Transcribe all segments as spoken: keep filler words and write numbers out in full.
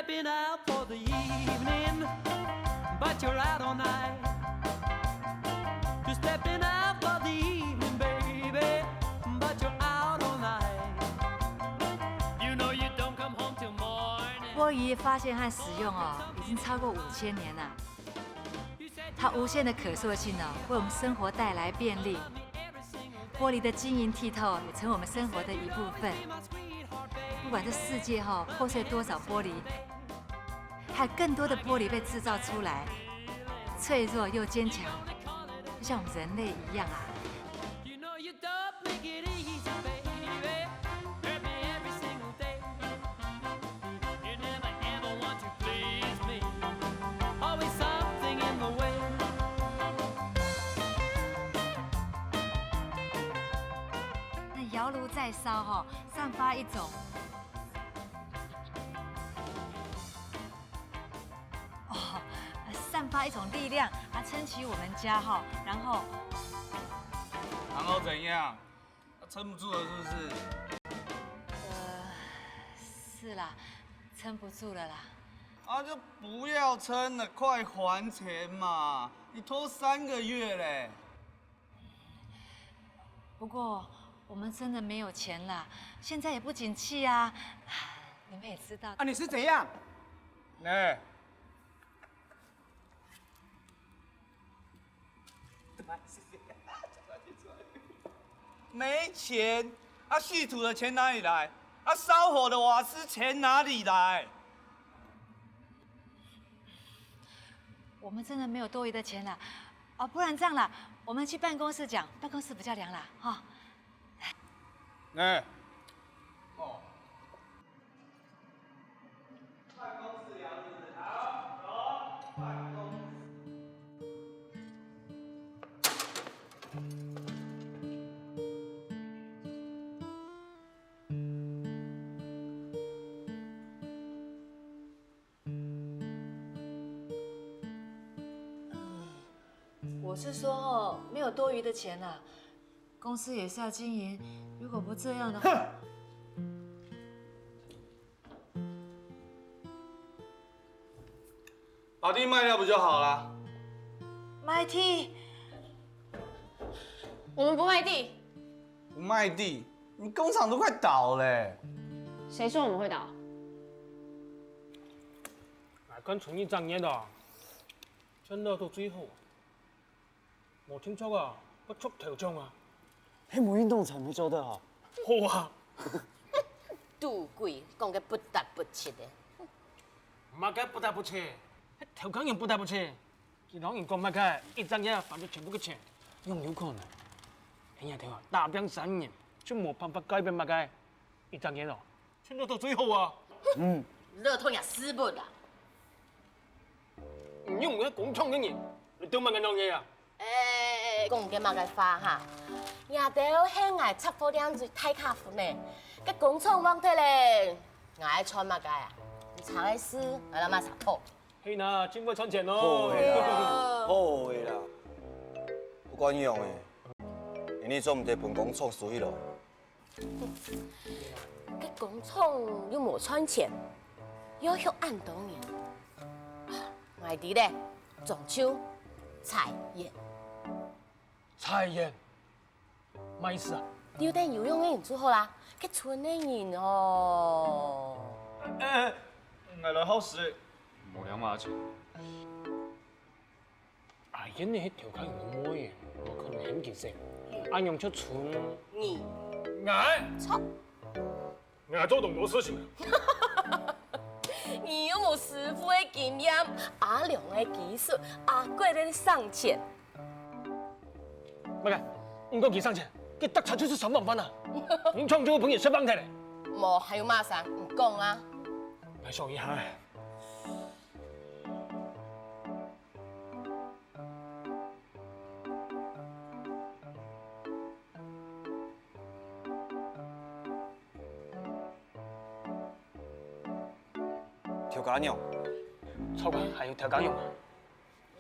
Stepping out for the evening, but you're out all night. You're stepping out for the evening, baby, but you're out all night. You know you don't come home till morning. 玻璃发现和使用哦，已经超过五千年了。它无限的可塑性哦，为我们生活带来便利。玻璃的晶莹剔透也成为我们生活的一部分。不管这世界哈、破碎多少玻璃，还有更多的玻璃被制造出来，脆弱又坚强，就像我们人类一样啊。You know you don't make it easy, baby. Hurt me every single day. You never ever want to please me. Always something in the way. 那窑炉在烧哈、散发一种哦，散发一种力量啊，撑起我们家哈，然后然后怎样？啊，撑不住了是不是？呃，是啦，撑不住了啦。啊，就不要撑了，快还钱嘛！你拖三个月嘞。不过我们真的没有钱啦，现在也不景气啊，你们也知道。啊，你是怎样？哎，没钱啊，续土的钱哪里来？啊，烧火的瓦斯钱哪里来？我们真的没有多余的钱啦。哦，不然这样啦，我们去办公室讲，办公室比较凉啦，哈。哎，哦，办公室凉是不是？好，走，办公室。我是说哦，没有多余的钱啦，公司也是要经营，如果不这样的话，把地卖掉不就好了？卖地，我们不卖地，不卖地，你工厂都快倒嘞。谁说我们会倒？哎，干脆你张年的，全都都最后。 無聽著啊，不出頭獎啊。係無運動場無做得哦。好啊，杜貴講个不答不七个。麼个不答不七？係頭家人不答不七。佢老人講麼个，一隻月還得全部个錢。仰有可能？係啊，頭啊，打拚三年，就無辦法改變麼个，一隻月哦，全都到最好啊。你這通也死不啦！你用个工廠个人，你做麼个弄个啊？ 哎，講个麼个話哈？若兜係𠊎雜貨店最大客戶呢，該工廠關忒咧，𠊎愛賺麼个啊？你查个事，𠊎來嘛查透。係啦，真會賺錢好哦。个啦，好个啦，不管仰仔，你做毋得分工廠收起來。 該工廠又無賺錢，又畜恁多人。啊，𠊎知咧，種樹、裁員。裁員，麼意思啊？留等有用个人就好啦，該村个人哦。哎，𠊎來好食。無兩碼錢。 啊，因為係頭家人个妹，無可能喊佢食。恁樣就賰你𠊎，錯，𠊎做當多事情啊。你又無師傅个經驗，阿良个技術，阿貴个省錢。麼个，毋過佢省錢，佢逐餐就食三碗飯啊。你創就分佢食飯忒咧。無還有麼儕，你講啊？來想一下。 頭家娘，頭家還有頭家娘啊？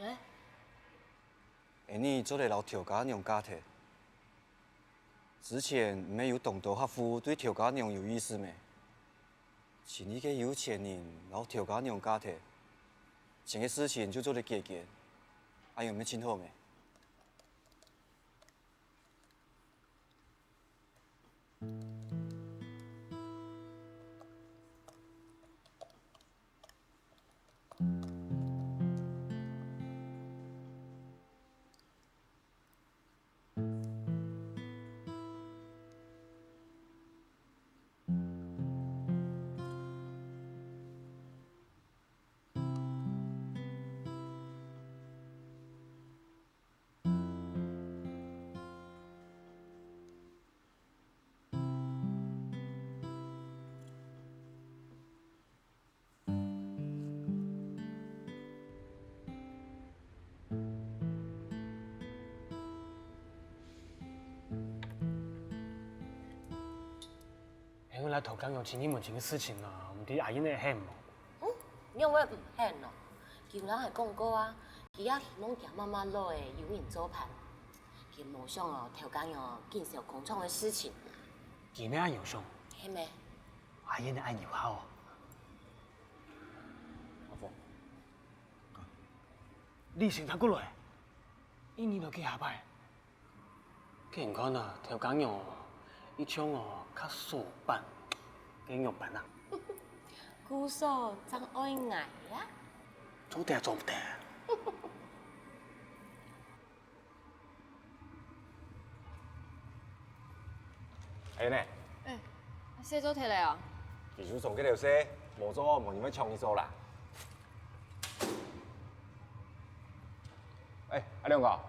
哎，恁呢做得摎頭家娘嫁忒。之前毋係有當多客戶對頭家娘有意思咩？請一個有錢人摎頭家娘嫁忒，錢个事情就做得解決，恁樣毋係盡好咩？ 係𠊎摎頭家娘尋你問清个事情啊，毋知阿英會肯無？嗯，仰會毋肯呢？佢有摎𠊎講過啊，佢也希望厥媽媽老了有人做伴。佢無想哦，頭家娘緊愁工廠个事情。佢乜恁樣想？係咩？阿英係恁有孝哦。阿鳳，你先行過來，一年頭去下擺。 看看啊，頭家娘哦，一向哦較死板，該仰般啊？故所正愛𠊎呀。做得做毋得？哎呢？哎，事做忒了哦。技術上个了事，無做，無人會搶你做啦。哎，阿亮哥，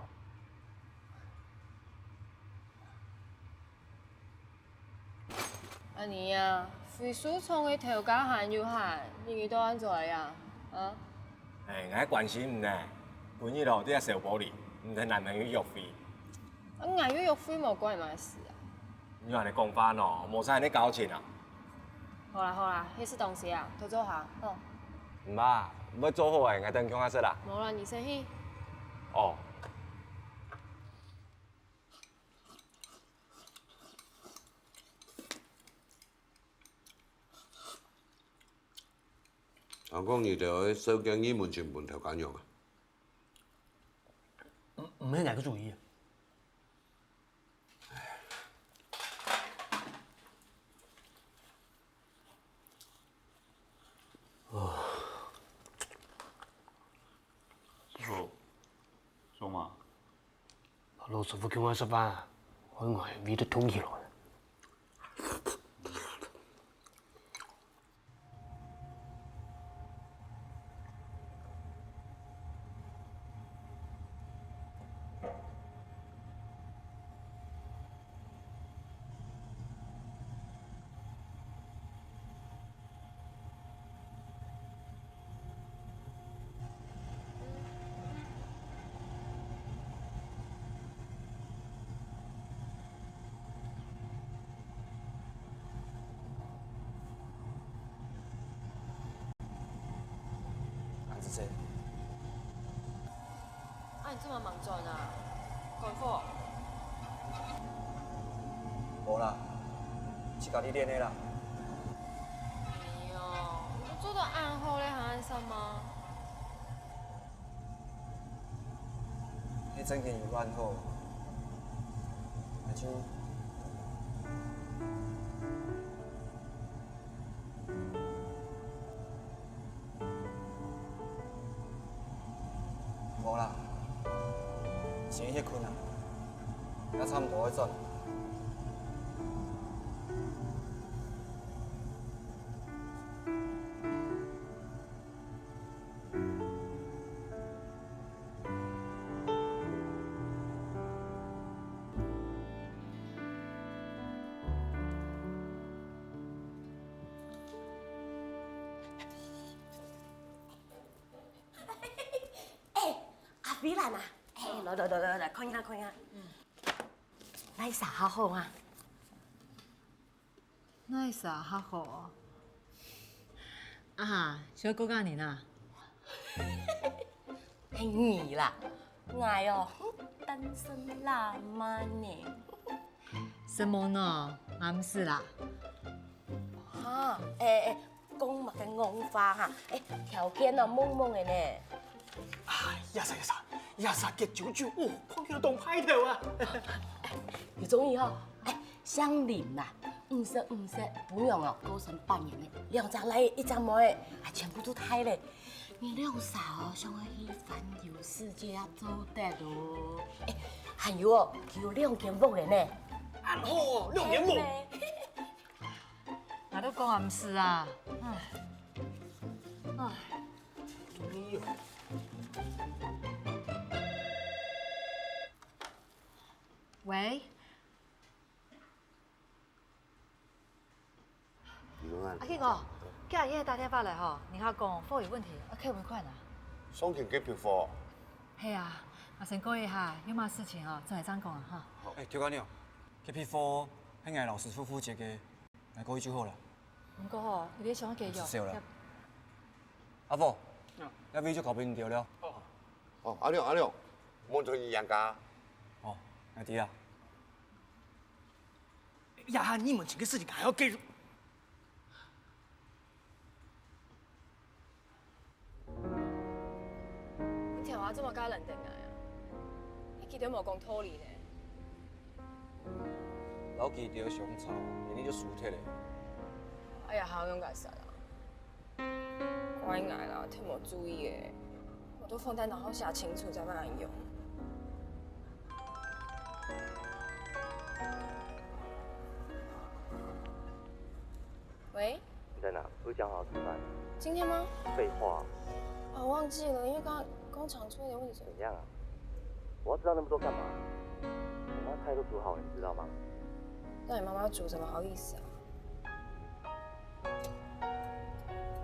阿你啊，回收廠个頭家還有閒，你去到恁做呀？啊？哎，𠊎關心你呢，今日哦，在這燒玻璃，你同男朋友約會。啊，𠊎又約會無關麼个事啊？你恁樣講話喏，無使恁樣交情啊。好啦好啦，該食東西啊，多做下，好。毋怕，愛做好欸，𠊎等共下食啦。無啦，你先去。哦。 聽講你兜愛燒件義務金分頭家娘啊？毋，毋係𠊎个主意。 師傅，做麼？老師傅叫𠊎食飯，害𠊎胃都痛起來。 啊，姐姐。啊，你做麼个吂轉啊？趕火？無啦，自家去練个啦。哎喲，你都做到恁好了，還恁煞猛？ 係正經有恁好，𠊎就無啦，先歇睏啊，也差毋多愛轉。 哎，阿飛蘭啊，哎，來來來來來，看一下看一下。嗯。哪儕較好啊？ 哪儕較好哦？啊哈，小哥哥你啊？係你啦，𠊎哦，單身辣媽呢。承蒙喏，𠊎毋使啦。哈，哎哎，講麼个戇話哈？哎，條件哦，懵懵个呢。啊，呀啥呀啥，呀啥个九九，哦，看起來當派頭啊！有中意吼？哎，姓林嘛，五十五歲，餔娘哦，過身八年了，兩隻倈仔一隻妹仔，啊，全部都大了。你兩儕哦，想愛去環遊世界啊，做得哦。哎，還有哦，佢有兩間屋个呢。啊，好，兩間屋。係呢。 𠊎都講啊，毋使啊。唉，唉。喂，阿基哥，今日阿英打電話來吼，人家講貨有問題，愛開尾款啊。送件給別貨。係啊，𠊎先過一下，有麼事情哦，轉來正講啊，哈。哎，頭家娘，該批貨係𠊎老師傅負責个， 𠊎過去就好了。毋過吼，你愛想愛解決。少了。阿福，這位就交分你兜了。哦，阿亮，阿亮，莫同佢冤家。哦，𠊎知啊。呀，你們這個事情還要介入？ 你聽話做麼个恁等𠊎啊？你佢兜無講道理呢。摎佢兜相吵，你就輸忒了。哎呀，還有用該煞啦！怪𠊎啦，忒無注意誒。我都放在腦後想清楚再慢慢用。喂。 你在哪？不是講好要吃飯？今天嗎？廢話。啊，我忘記了，因為剛剛工廠出了點問題。怎樣啊？我要知道那麼多幹嘛？我媽菜都煮好了，你知道嗎？那你媽媽煮怎麼好意思啊？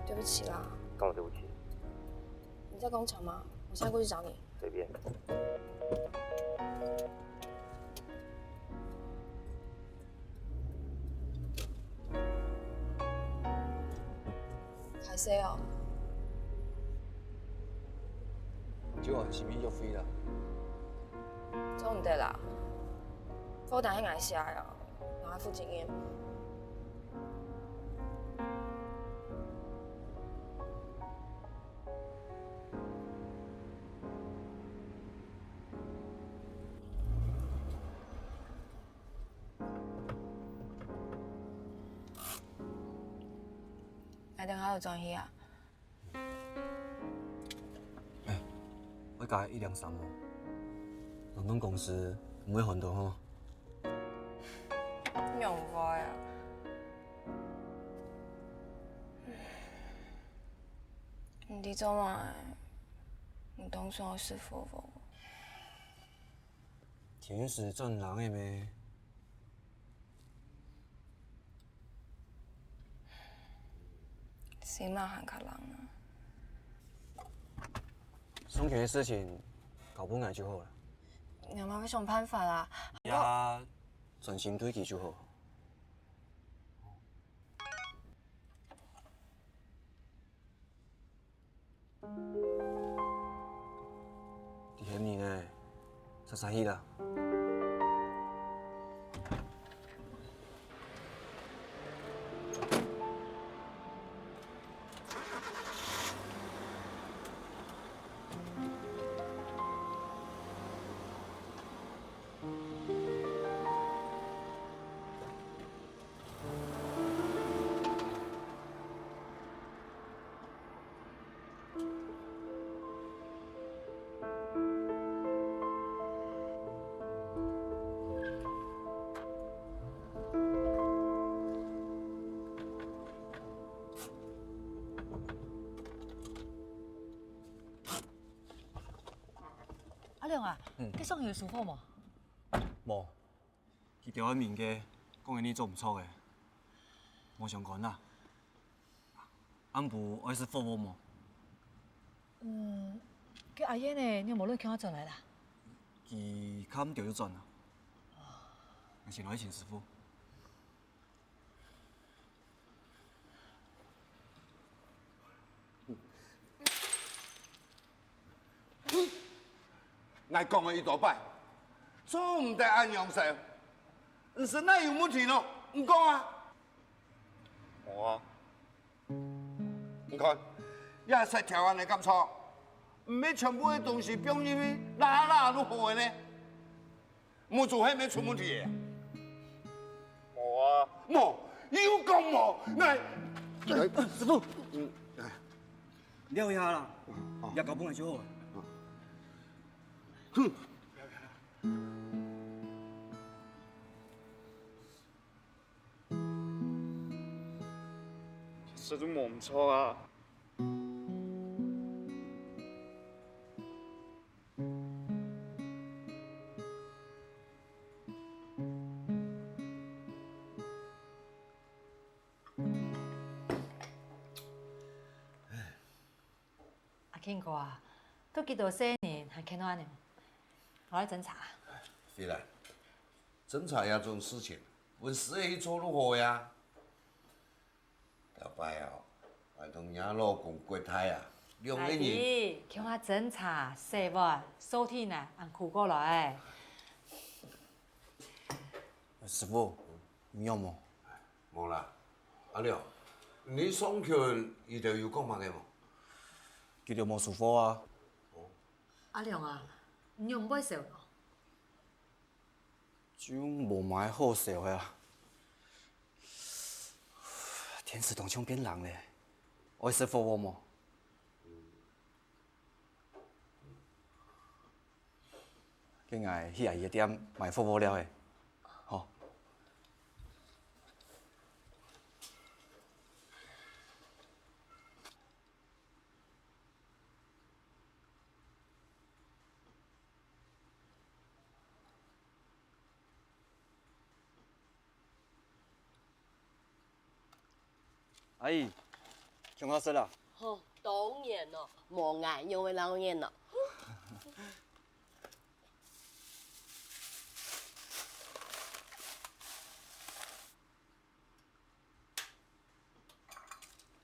對不起啦。幹嘛對不起？你在工廠嗎？我現在過去找你。隨便。 歹勢哦。就按呢先約會啦。做毋得啦，貨單係𠊎寫个哦，𠊎愛負責任。 𠊎等下有轉去啊？哎，愛加一兩三哦。冷凍公司毋會寒著吼。仰會啊？你知做麼个？你當想愛食火鍋？ 天時轉冷个咩？心嘛還較冷啊。送件个事情交分𠊎就好了。你嘛愛想辦法啦。呀，專心對佢就好。 你喊你呢，煞煞去啦。 阿良啊，嗯。該上有收貨無？無，佢兜愛問个，講你做毋著个，無相干啦。暗晡愛食火鍋無？嗯，該阿燕呢，你無論看轉來啦？佢較暗兜就轉啦。𠊎先來尋師傅。 𠊎講了幾多擺，做毋得恁樣式。你係哪有問題呢？你講啊！無啊。你看，這石條恁樣敢錯？毋係全部个東西放入去，罅罅就好个呢？ 目珠係毋係出問題个？無啊。無，又講無，𠊎，師傅，嗯，哎，尞一下啦，哦，藥膏分𠊎就好了。哼，這都無毋著啊。 阿慶哥啊，都幾多歲人還譴到恁樣，𠊎來斟茶。係啦，斟茶這種事情，分師仔去做就好呀。 頭擺哦，𠊎同若老公國泰啊，兩個人。𠊎知，共下斟茶、洗碗、掃地呢，恁苦過來。師傅，你有無？無啦。阿良，你上群佢兜有講麼个無？佢兜無收貨啊。阿良啊，你仰毋會愁咯？ 就無麼个好愁个啊。天時當像變冷咧，愛食火鍋無？該𠊎去阿姨个店買火鍋料仔。好。 阿姨，共下食啦。吼，當然咯，無𠊎仰會摎你呢？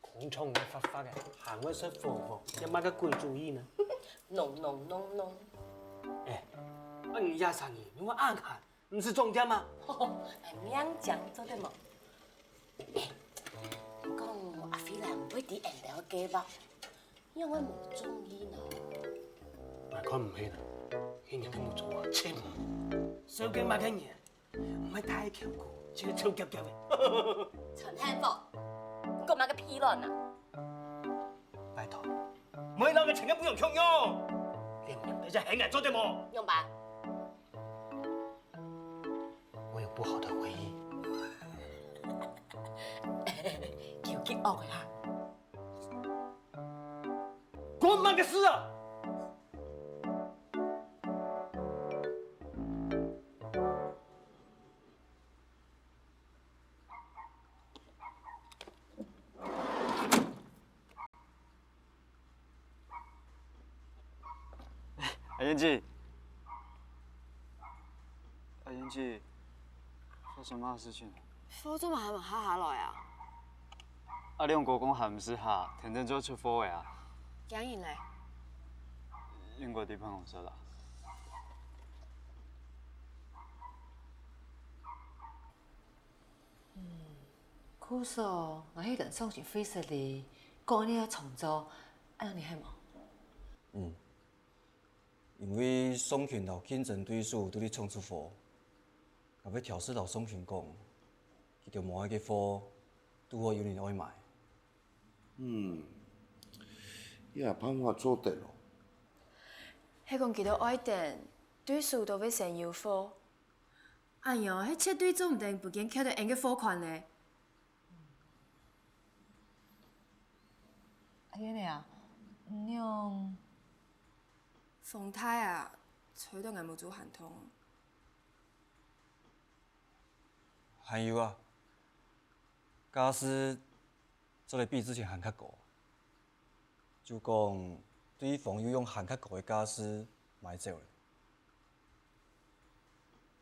空腸个發發个，還會食火鍋，這麼个鬼主意呢？No no no no！哎，啊你這生意仰會恁難，毋使總店啊？哎，命靚做得無？哎，你講阿飛蘭毋會知𠊎兜个計畫，仰會無中意呢？𠊎看毋係呢，佢仰會無做啊，切！收緊麼个人？ 毋係大條哥，就臭夾夾个。陳漢福，你講麼个屁卵啊？拜託，毋好摎𠊎錢个餔娘共樣，連命都係喊𠊎做得無？仰般？我有不好的回憶。求其惡个哈！關麼个事啊！ 阿英姊，阿英姊，發生麼个事情？火做麼个還無下下來啊？阿亮哥講還毋使下，天光就出貨个啊。驚人咧？應該在辦公室啦。 故所，𠊎係等上前會失禮，講你个創作，恁樣你係無？嗯，因為上群摎競爭對手都在創作貨，𠊎會挑事摎上群講，佢兜無愛个貨，堵好有人愛買。嗯，這辦法做得咯。係講佢兜愛等，對手都會先有貨。 哎喲，係絕對做毋得分佢兜搶到𠊎个貨款咧。阿英啊，你仰？風大啊，吹到𠊎目珠還痛。還有啊，假使 做得比之前還較高。就講對方又用還較高个價數買走咧。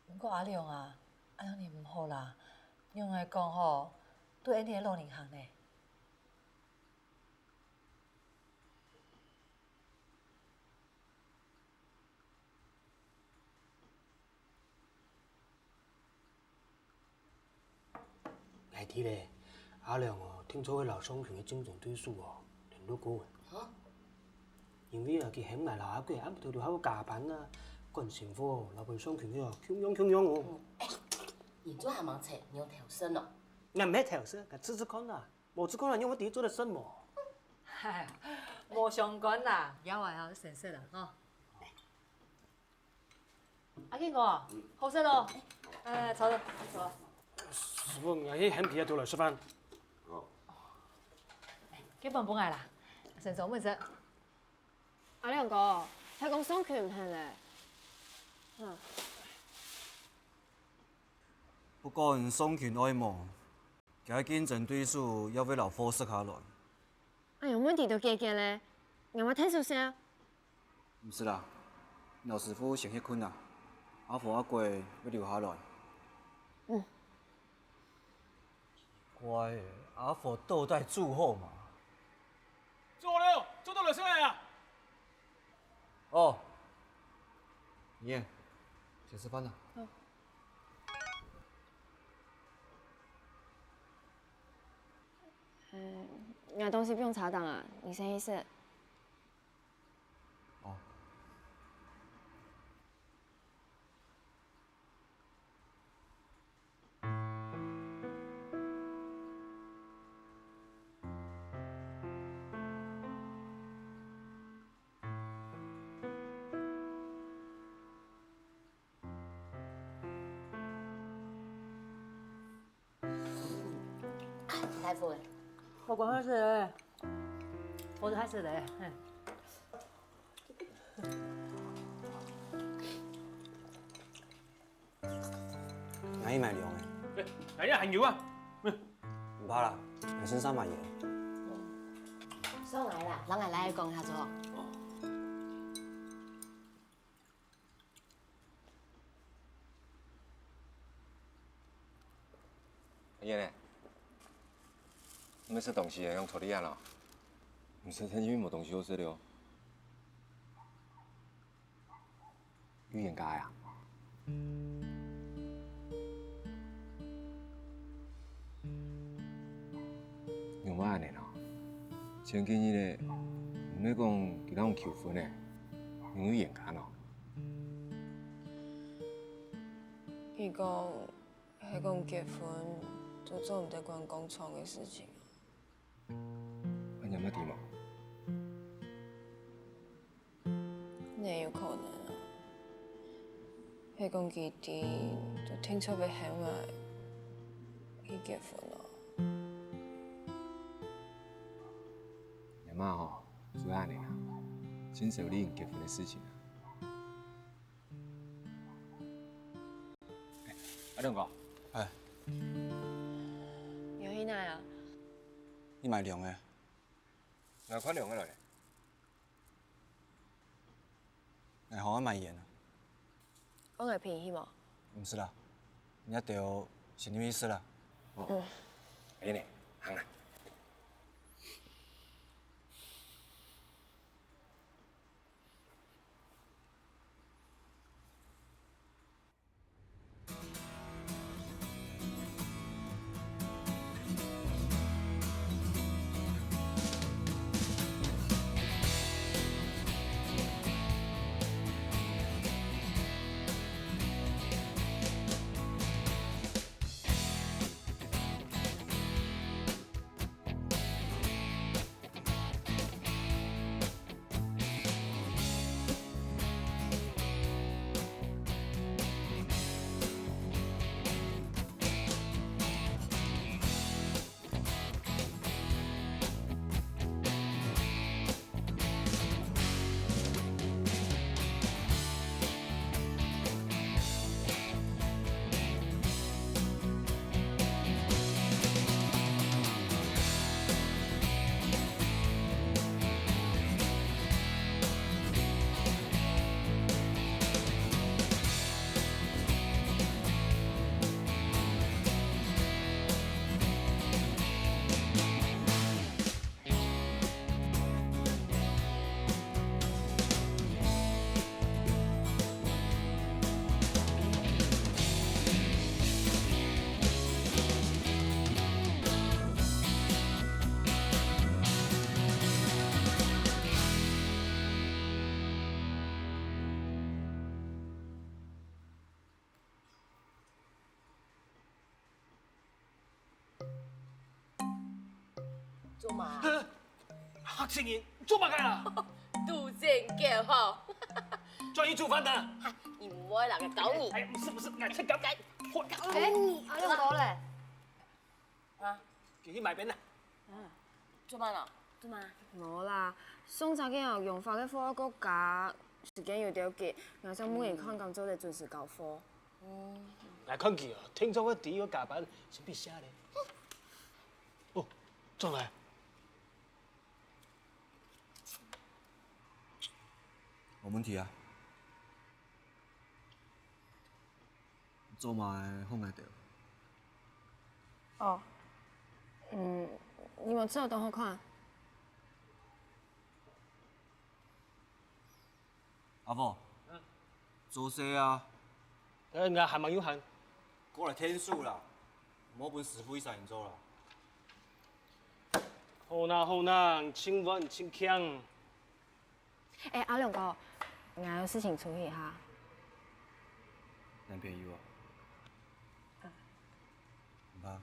毋過阿良啊，恁樣你毋好啦，仰會講吼，對𠊎兜个老人行呢。 𠊎知咧，阿良哦，做个摎尚群个競爭對手哦，聯絡過。哈？因為啊，佢喊𠊎摎阿貴暗晡頭留下加班啊，趕新貨，摎分尚群个共樣共樣哦。你做下吂切，你有偷食哦？𠊎毋係偷食，𠊎試試看啊，無試看啊，仰會知做得食無？哎，無相干啦，這下還係先食啦，吼。 阿健哥，好勢咯！哎，坐坐，坐。師傅，𠊎去喊佢兜來食飯。哦。該盤分𠊎啦，先坐，毋使。阿亮哥，係講尚群毋肯咧。嗯。不管尚群愛無，佢个競爭對手也會摎貨食下來。哎喲，問題都解決咧，𠊎嘛𢯭手先啊。 毋使啦，摎師傅先歇睏啦，阿和阿貴會留下來。嗯。奇怪，阿和到底煮好無？做好了，做得來食啊！哦，你先食飯啦。好。嗯，𠊎東西放車頂啊，你先去食。 哦。大夫，火鍋好食咧，火鍋好食咧，嘿。𠊎去買涼个。哎，哎呀，還有啊！毋怕啦，𠊎先上買嘢。上來啦，讓𠊎來講下子哦。 阿燕呢？你愛食東西，用坐這樣咯。毋使，因為無東西好食了。預言家呀？仰會恁呢咯？前幾日呢，你講佢摎人求婚呢，用預言家咯？ 佢講，係講結婚就做毋得管工廠个事情。恁樣乜知無？哪有可能啊？係講佢知，就定著會喊𠊎去結婚咯。阿媽吼，就恁呢啊，盡愁慮人結婚个事情啊。 阿亮哥。哎。你愛去哪啊？去買涼个。𠊎看涼个來咧。𠊎好愛買煙啊。𠊎愛陪你去無？毋使啦，你兜先入去食啦。哦。嗯。哎呢，行啦。 你做麼？嚇死人！做麼个啊？肚真夠吼！轉去煮飯的。你毋會啦，教你。哎，不是不是，𠊎在搞。教你。哎，阿龍哥咧？啊？佢去買冰啦。做麼啦？做麼？無啦，上隻个哦，榮發个貨過加，時間有點緊，𠊎想問你看敢做得準時交貨。嗯。來看佢哦，聽說佢第一個加班，先別下咧。哦，轉來。 無問題啊。做麼个放𠊎兜？哦，嗯，你無試著當好看？阿福，做事啊！呃，𠊎還吂有閒。過來𢯭手啦，莫分師傅一儕人做啦。好啦好啦，盡穩盡慶。 哎，阿龍哥，𠊎有事情出去哈。男朋友啊？嗯。毋怕，呀。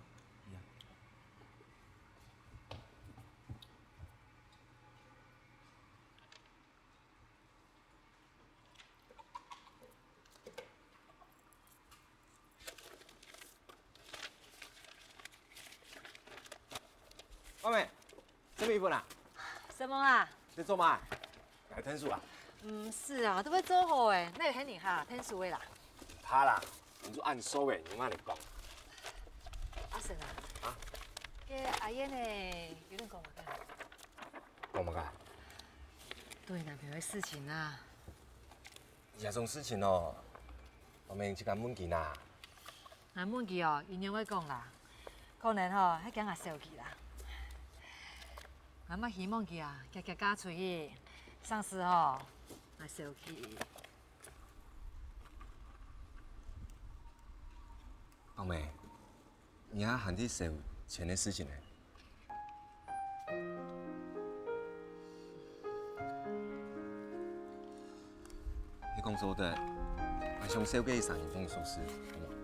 妹妹，這邊一份啊？什麼啊？你做麼个？來𢯭手啊？毋係啊，都會做好誒，哪有恁樣哈，𢯭手个啦。毋怕啦，你就恁熟誒，你莫恁講。阿成啊，啊？該阿燕呢，有人講麼个？講麼个？對男朋友个事情啊。 這種事情哦，阿明自家問佢啦。𠊎問佢哦，佢仰會講啦？可能吼，還驚𠊎笑佢啦。𠊎嘛希望佢啊，遽遽嫁出去，省事吼，𠊎笑佢。阿明， 你還還在愁錢个事情呢？你講做得，𠊎想燒个生意幫你收拾，好無？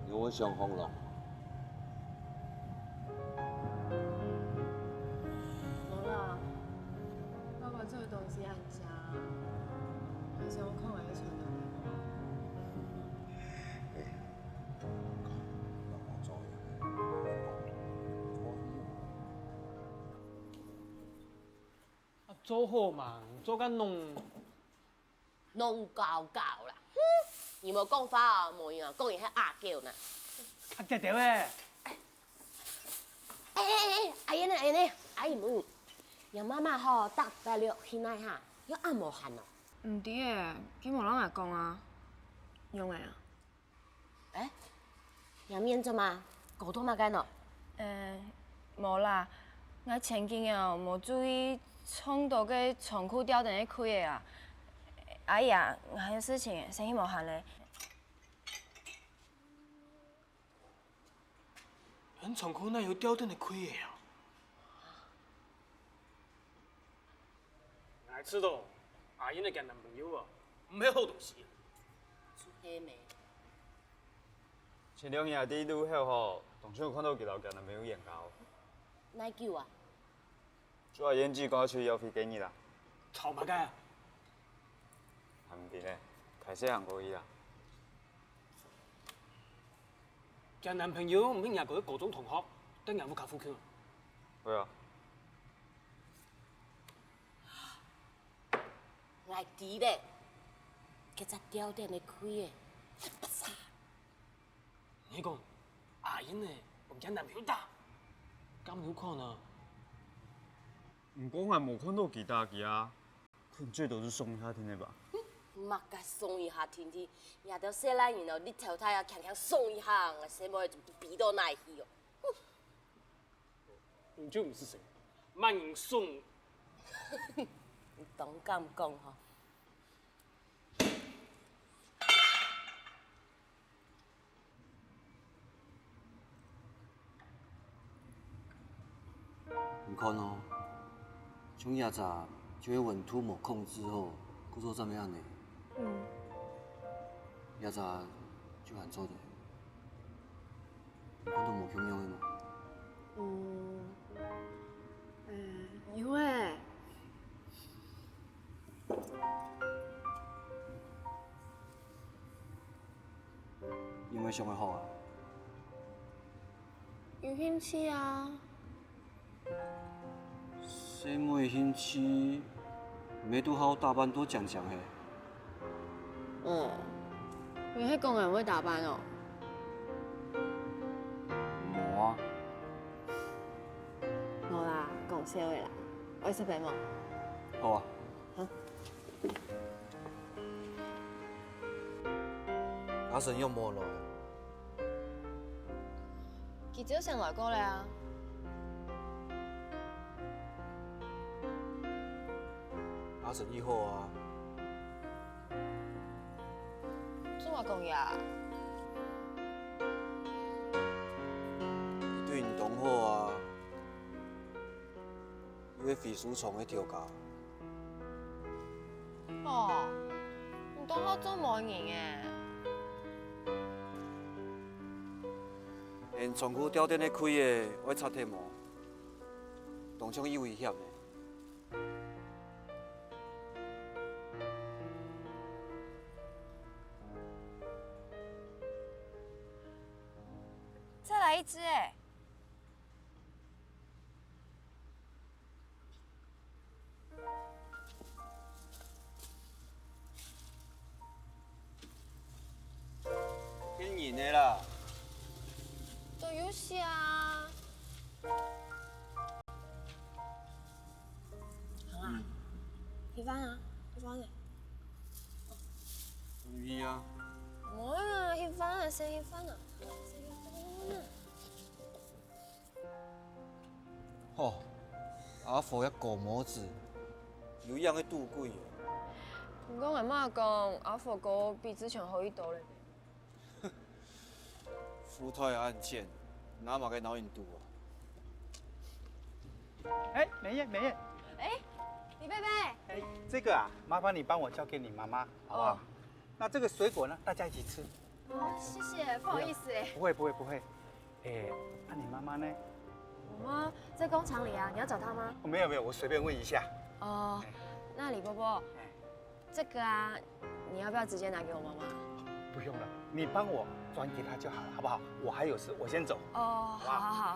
有無想好咯？無啦，爸爸做个東西恁香，還想看𠊎个傳統。啊，做好嘛，做甲弄。 弄搞搞啦！哼，你無講話哦，無人啊，講你係阿狗呢。較遽兜仔！哎哎哎，阿英呢，阿英呢，阿英，你媽媽吼，搭大陸去哪哈？又恁無閒哦。毋知誒，佢無摎𠊎講啊。仰仔啊？ 欸，仰面做麼？搞到麼个呢？呃，無啦，𠊎前幾日哦，無注意，撞到該倉庫吊燈个櫃仔啊。阿姨啊，𠊎還有事情，先去無閒咧。恁倉庫哪有吊燈个櫃仔啊？ 𠊎知道，阿英个男朋友哦，毋係好東西。就係咩？前兩日在路口吼，當像有看到佢摎厥男朋友冤家哦。哪久啊？就阿英姊過去邀會該日啦。吵麼个啊？還毋知呢，開始行過去啦。厥男朋友毋係若个高中同學，在若屋下附近啊？係啊。 𠊎知咧，該隻吊燈个櫃仔，發煞！你講阿英仔分厥男朋友打，敢有可能？毋過𠊎無看到佢打佢啊，可能最多就爽一下定定吧。麼个爽一下定定，這兜細賴人哦，日頭大啊，強強爽一下，𠊎細妹就飛到哪去哦。 你就毋使想，麼人爽。你當敢講吼！你看哦，像這隻就係溫度無控制吼，故所正會恁仔。嗯。這隻就還做得。 你看到無共樣个無？嗯，嗯，有欸。有無想愛學啊？有興趣啊。 細妹興趣，毋係都好打扮到靚靚嘿？哦，你係講𠊎會打扮哦？無啊。無啦，講笑个啦。愛食飯無？好啊。好。 阿成又無來？佢朝晨來過了啊。阿成你好啊？做麼講呀？佢對你當好啊。 一位飛書場个頭家。哦，你當好做媒人欸。𠊎倉庫吊燈个櫃仔愛拆忒無？當像有危險呢。再來一支欸。 騙人个啦！都有寫啊。好啊，嗯。吃飯啊，吃飯啊。可以啊。無啊，吃飯啊，先吃飯啊，先吃飯啊。 吼，阿福也高毛子，有樣个賭鬼哦。毋過𠊎媽講，阿福哥比之前好一多了呢。富太恁淺，拿麼个摎人賭哦？哎，美燕，美燕。哎，李貝貝。哎，這個啊，麻煩你幫我交給你媽媽，好不好？哦。那這個水果呢，大家一起吃。哦，謝謝，不好意思哎。不會，不會，不會。 哎，那你媽媽呢？我媽在工廠裡啊，你要找她嗎？哦，沒有，沒有，我隨便問一下。哦，那李伯伯，哎。這個啊，你要不要直接拿給我媽媽？不用了，你幫我轉給她就好了，好不好？我還有事，我先走。哦，好不好？好，好，好，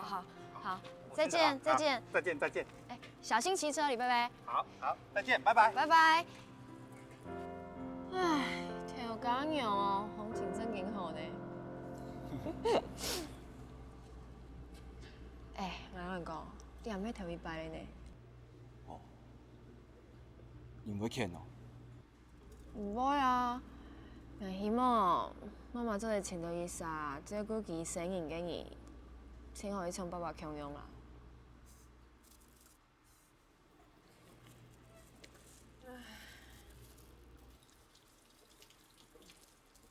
好，好，我先走啊。再見，再見。好，再見，再見。哎，小心騎車，李伯伯。好，好，再見，拜拜。拜拜。 唉，頭家娘哦，風情正經好呢。哎，𠊎同你講，這毋係頭一擺了呢。哦，你毋會譴哦？毋會啊，𠊎希望媽媽做得尋到一儕照顧佢生人个人，正好去像爸爸共樣啦。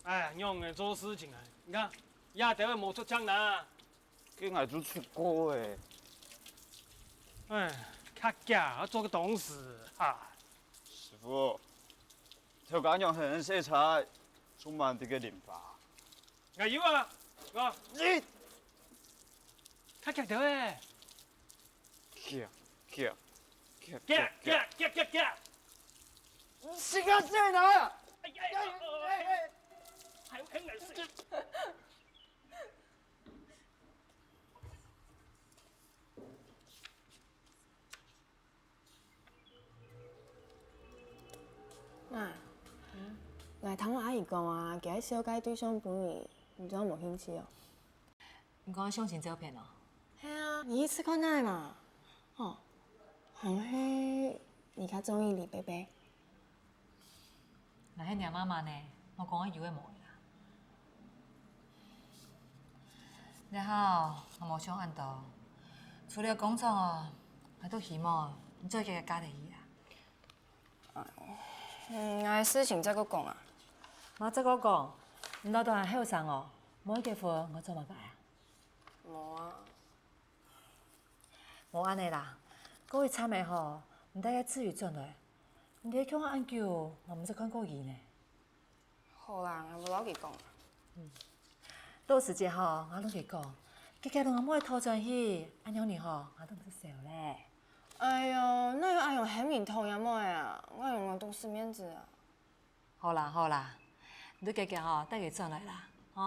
哎，仰仔做事情啊？你看，這兜無出錢拿。該𠊎就出過欸。哎，較遽，愛做个當時，哈。師傅，頭家娘很惜菜，充滿這個零花。 𠊎有啊，𠊎。你！較遽兜欸！遽，遽，遽，遽，遽，遽，遽，遽，遽！你時間在哪？哎，哎，哎，哎，哎。還有很難睡。 媽，嗯？ 𠊎聽阿姨講啊，佢愛紹介對象分你，你做無興趣哦？你講相親照片哦？係啊，你去試看啊嘛。吼，還係你較中意李伯伯？𠊎係若媽媽呢，莫講愛有个無个啦。你好，𠊎無想恁多。除了工作哦，𠊎都希望你做一個家庭啊。 嗯，𠊎事情再過講啊。麼再過講？你老豆還後生哦，無結婚，𠊎做麼个啊？無啊。無恁呢啦，過一站仔吼，你帶个子瑜轉來，你兜共下恁久，𠊎毋識看過佢呢。 好啦，𠊎會摎佢講。到時節吼，𠊎摎佢講，佢个摎阿妹討轉去，恁樣你吼，𠊎都毋使愁咧。哎喲，哪有恁樣喊人討阿妹啊？𠊎用𠊎當時面子啊。好啦好啦，你都遽遽吼帶佢轉來啦，吼。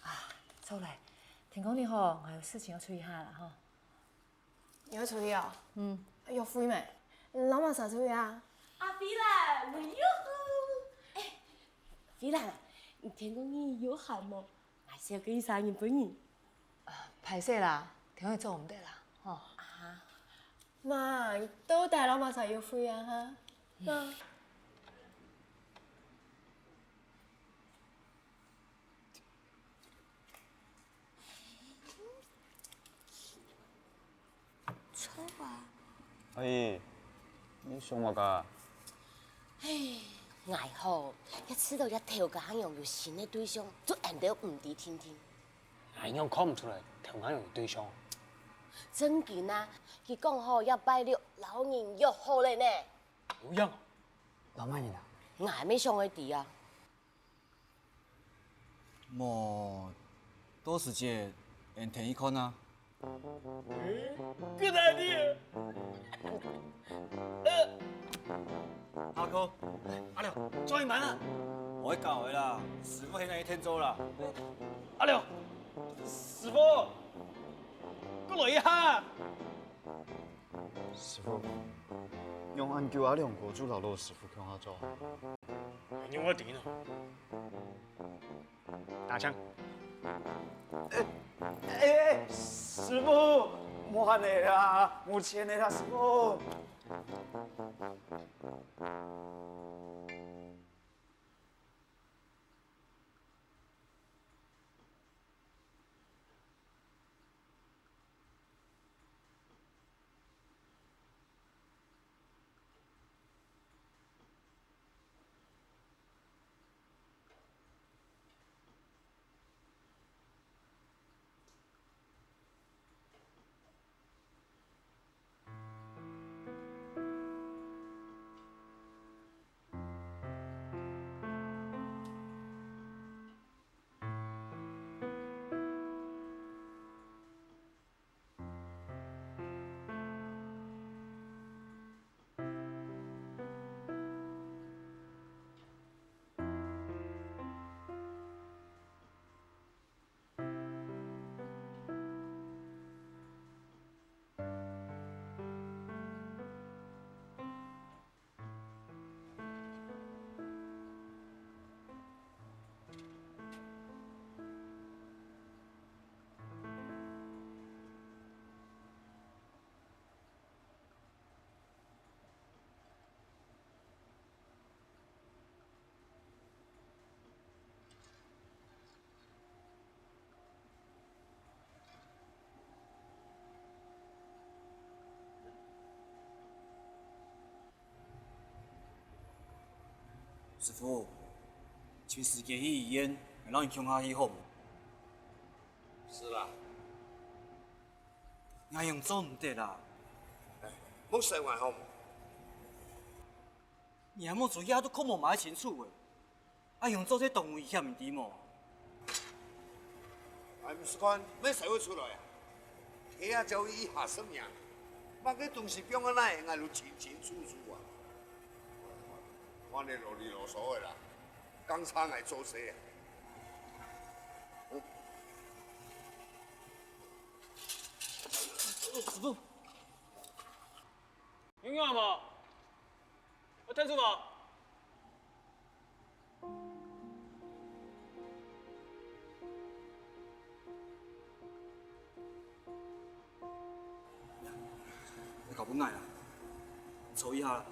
啊，著咧，聽講你吼，還有事情愛處理下啦吼。 你愛出去哦？嗯。約會咩？摎麼儕出去啊？阿飛啦，我約會。哎，飛啦，你天光日有閒無？𠊎紹介一儕人分你。歹勢啦，天光日做毋得啦，吼。啊，嘛，你到底摎麼儕約會啊？哈？嗯。 阿姨，你想麼个？唉，𠊎吼，一試著這頭家娘有新个對象，就恁樣毋知定定。𠊎仰看毋出來頭家娘有對象？正經啊，佢講吼，這拜六摎人約好了呢。有影啊？摎麼人啊？𠊎乜想愛知啊。 無，到時節，𠊎等去看啊。Good idea！阿哥，阿廖，做麼个啊？毋好搞个啦，師傅現在一定做啦。阿廖，師傅，過來一下。 師傅，仰恁久阿廖哥就摎老師傅共下做？仰會知呢？打槍。欸，欸，師傅，莫恁樣啦，無錢个啦，師傅。師傅，尋時間去醫院，𠊎摎你共下去好無？係啦。𠊎仰做毋得啊？莫使𠊎好無？你還無注意啊，都看無麼个清楚誒。 啊，仰做這當危險，你知無？𠊎毋識看，麼儕會出來啊？係啊，照一下十年，麼个東西放在哪，𠊎都清清楚楚啊。看你囉哩囉嗦个啦，更差𠊎做事啊。師傅，有影無？有聽著無？你交分𠊎啊，坐一下啦。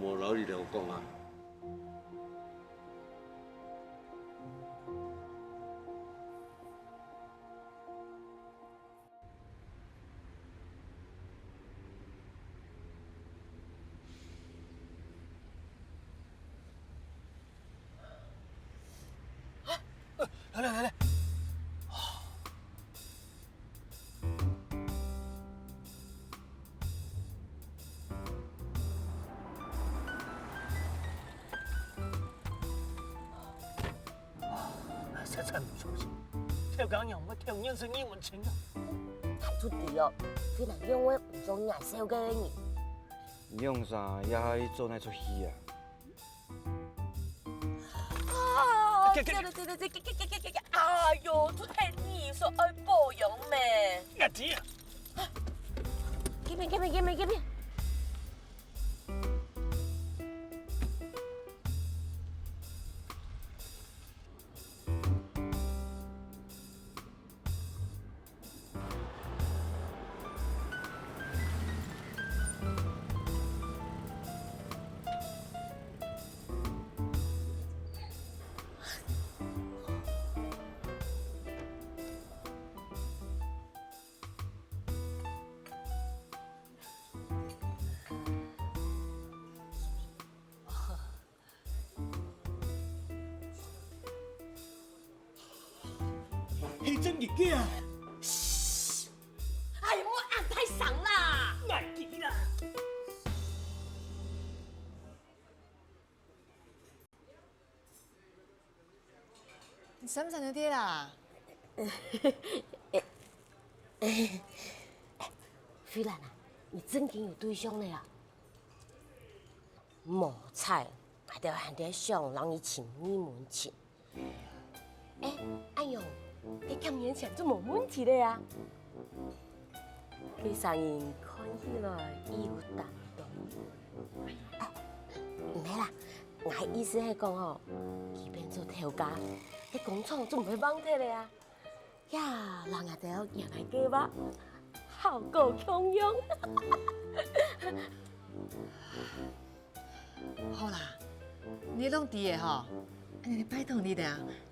無摎你兜講啊。 來來來來。實在毋相信，頭家娘會偷認識你門親啊！𠊎就知哦，非但仰會毋做人笑个人。你仰儕也係做哪齣戲啊？ 啊，對對對對對，哎喲，就係你所愛保養咩？𠊎知啊。Give me, give me, give me, give me。 係真个假啊？哎，莫恁大聲啦！𠊎知啦。 你使毋使你爹啦？慧蘭啊，你正經有對象了啊？無彩，𠊎兜還在想讓你尋你門親。哎，恁樣，該幾年前就無問題了啊。 該儕人看起來異有擔當。哎，毋係啦，𠊎意思係講吼，佢變做頭家，該工廠就毋會放忒了啊。呀，摎𠊎兜原來計畫效果共樣。 好啦，你攏知个吼，恁樣拜託你兜，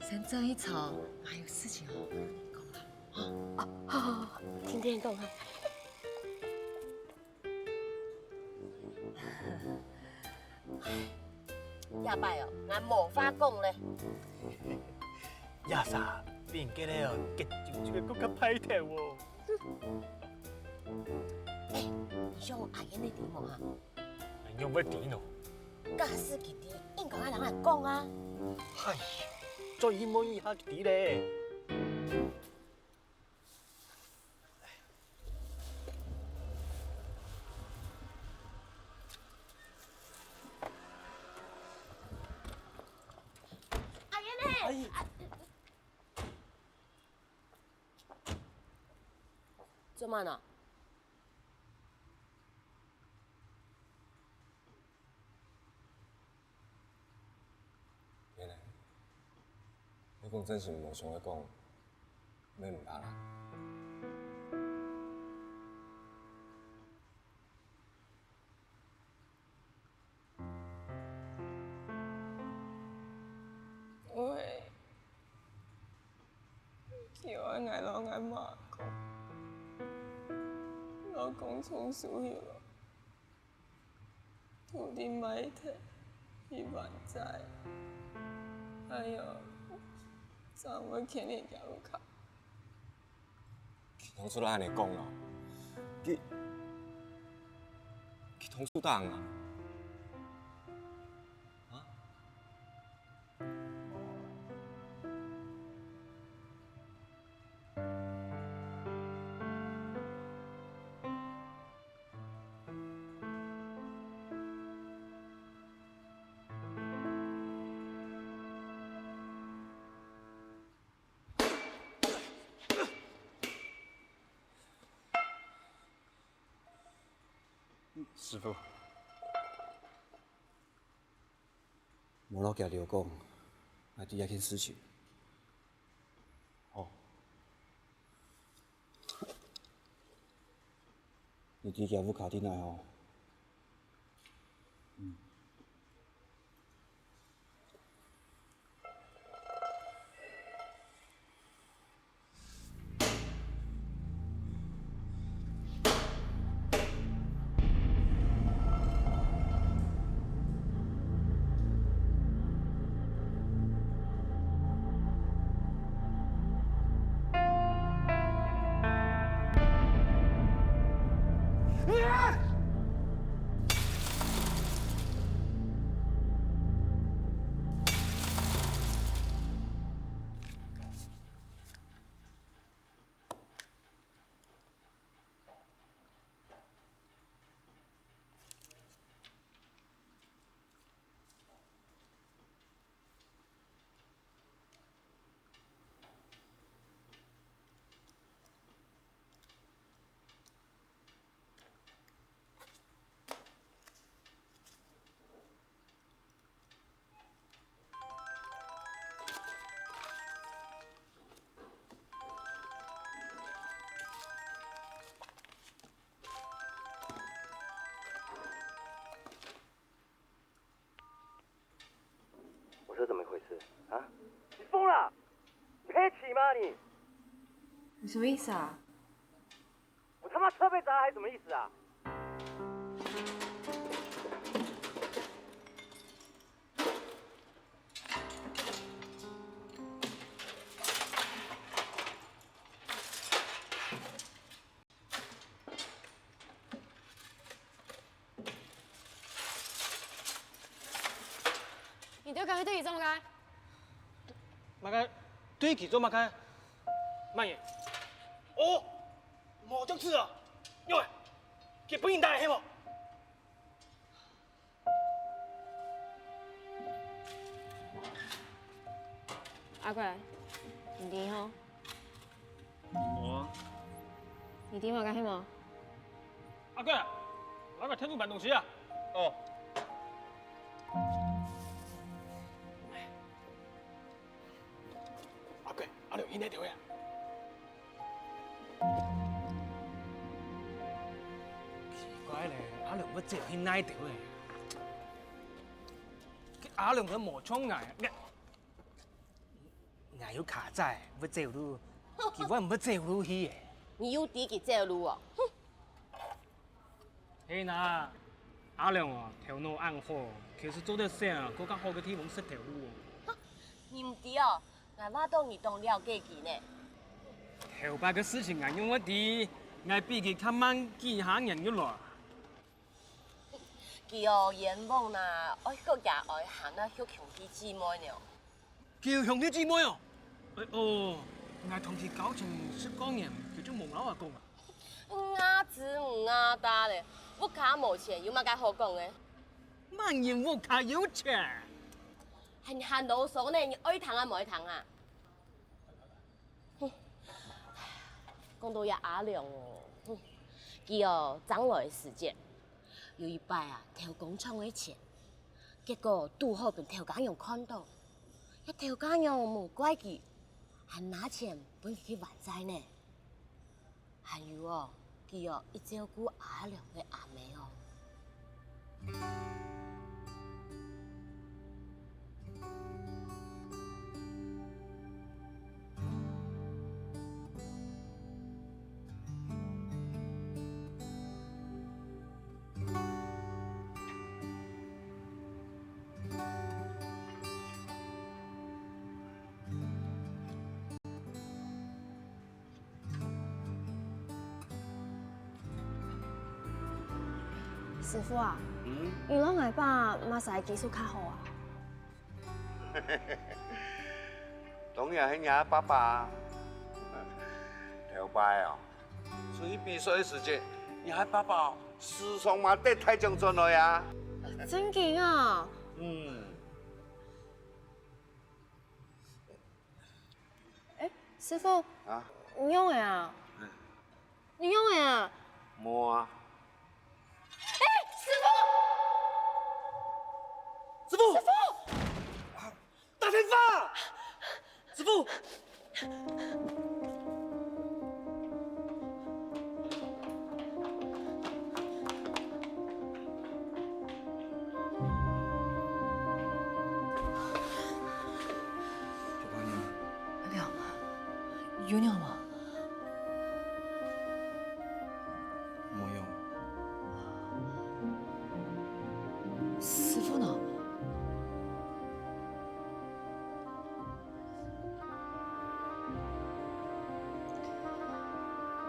先轉去坐，𠊎有事情吼，愛摎你講啦，吼。哦，好好好，聽聽講啊。這擺哦，𠊎無話講咧。這儕比人家咧哦，結啾啾个更加派頭哦。哎，你想阿英你知無啊？ 仰會知呢？假使佢知，應該愛摎𠊎講啊。哎呀，最起碼一下佢知咧。阿英呢？哎。啊，做麼呢？ 你呢？你講真心無想愛講，乜毋怕啦。 因為佢愛𠊎摎𠊎媽講，老公重手去了，土地賣忒去還債，還有正會欠人家屋下。 佢當初哪恁樣講啊？佢，佢當初打人啊？啊？師傅，無摎厥嫽講，𠊎知這件事情。哦。你知厥屋下在哪吼？嗯。 我说怎么一回事啊？你疯了？你黑棋吗你？你什么意思啊？我他妈车被砸了还什么意思啊？你兜敢去對佢做麼个？麼个？對佢做麼个？慢點。哦，無這樣子啊！喲喂，佢分人打係無？ 阿貴，你知吼？哦。你知麼个係無？阿貴，來个，天父搬東西啊！哦。阿貴，阿良去哪位啊？ 奇怪咧，阿良會走去哪位咧？該阿良都無像𠊎，𠊎，𠊎有卡債，會走路，佢會毋會走路去咧？你有知佢走路哦？哼！ 係哪，阿良哦，頭腦恁好，其實做得想過較好个地方設頭路哦。你毋知哦，𠊎話到你當了解佢呢。頭擺个事情𠊎仰會知，𠊎比佢較慢幾下年就來。佢哦，冤枉啦，愛學厥哀喊啊，畜兄弟姊妹呢。 佢有兄弟姊妹哦？哎哦，𠊎同佢交情十過年，佢就無摎𠊎講啊。吾知吾大咧，屋下無錢，有麼个好講个？麼人屋下有錢？還還囉嗦呢，你愛聽啊無愛聽啊？哼，講到這阿良哦，哼，佢哦，正來時節， 有一擺啊，偷工廠个錢，結果堵好分頭家娘看到，這頭家娘無怪佢，還拿錢分佢去還債呢。還有哦，佢哦，一照顧阿良个阿姆哦。 師傅啊，嗯？你摎𠊎爸麼儕技術較好啊？當然係若爸爸啊。頭擺哦，出去比賽个時節，若爸爸哦，時常嘛得大獎轉來啊。真經啊？嗯。 欸，師傅，啊？你仰仔啊？嗯。你仰仔啊？無啊。欸，傅！打電話！師傅！阿亮，有仰無？無仰。師傅呢？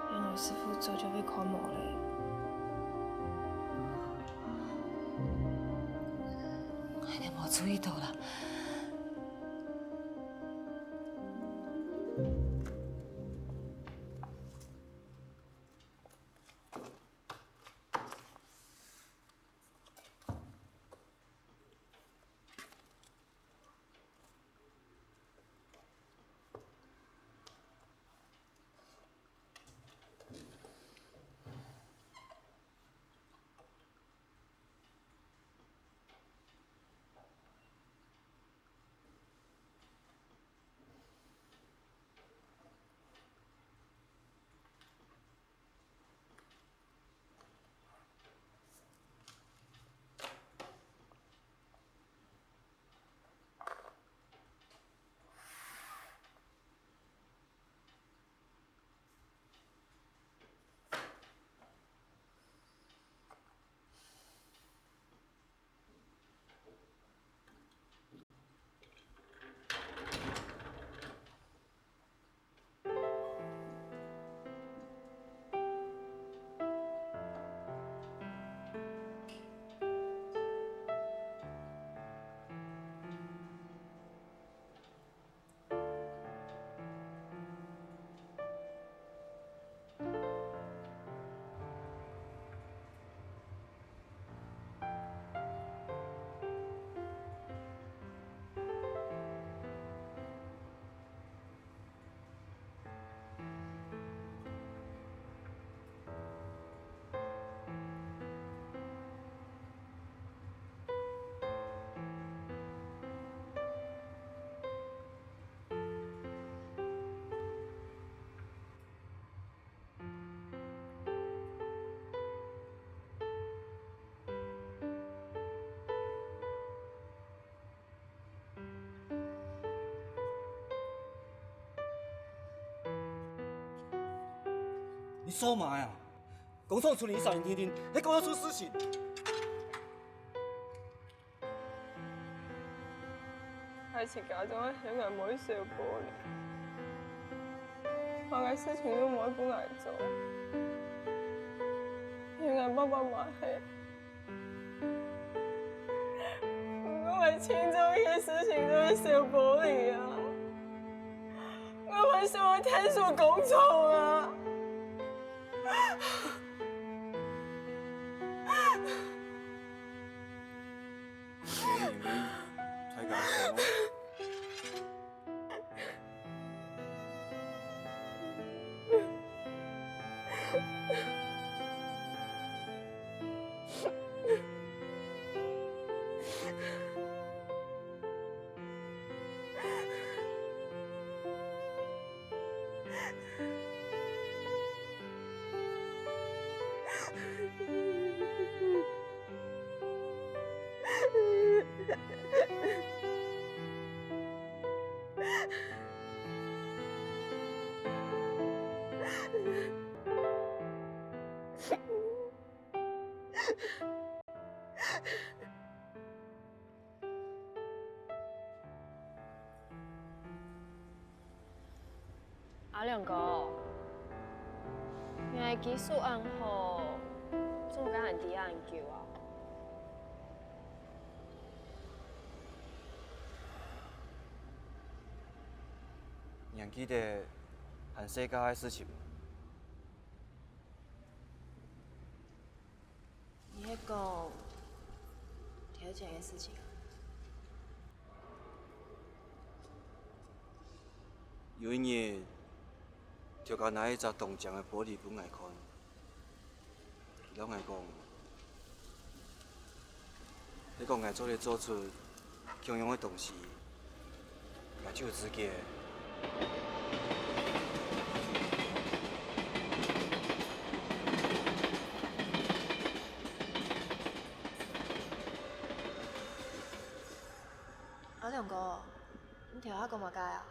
原來師傅早就被看無了。𠊎等無注意到啦。你說麼个啊？工廠出了異常停電，係工廠出事情。𠊎自家做个，係𠊎無去修玻璃，麼个事情都無分𠊎做，係𠊎爸爸罵个。 𠊎盡重要个事情都係修玻璃啊！𠊎還想愛𢯭手工廠啊！阿良哥，你个技術恁好，做麼个還知恁久啊？你還記得還細个个事情無？ 你係講偷錢个事情啊？有一日，頭家拿一隻當靚个玻璃分𠊎看，佢摎𠊎講，係講𠊎做得做出共樣个東西，也只有自己个。阿良哥，你頭下講麼个啊？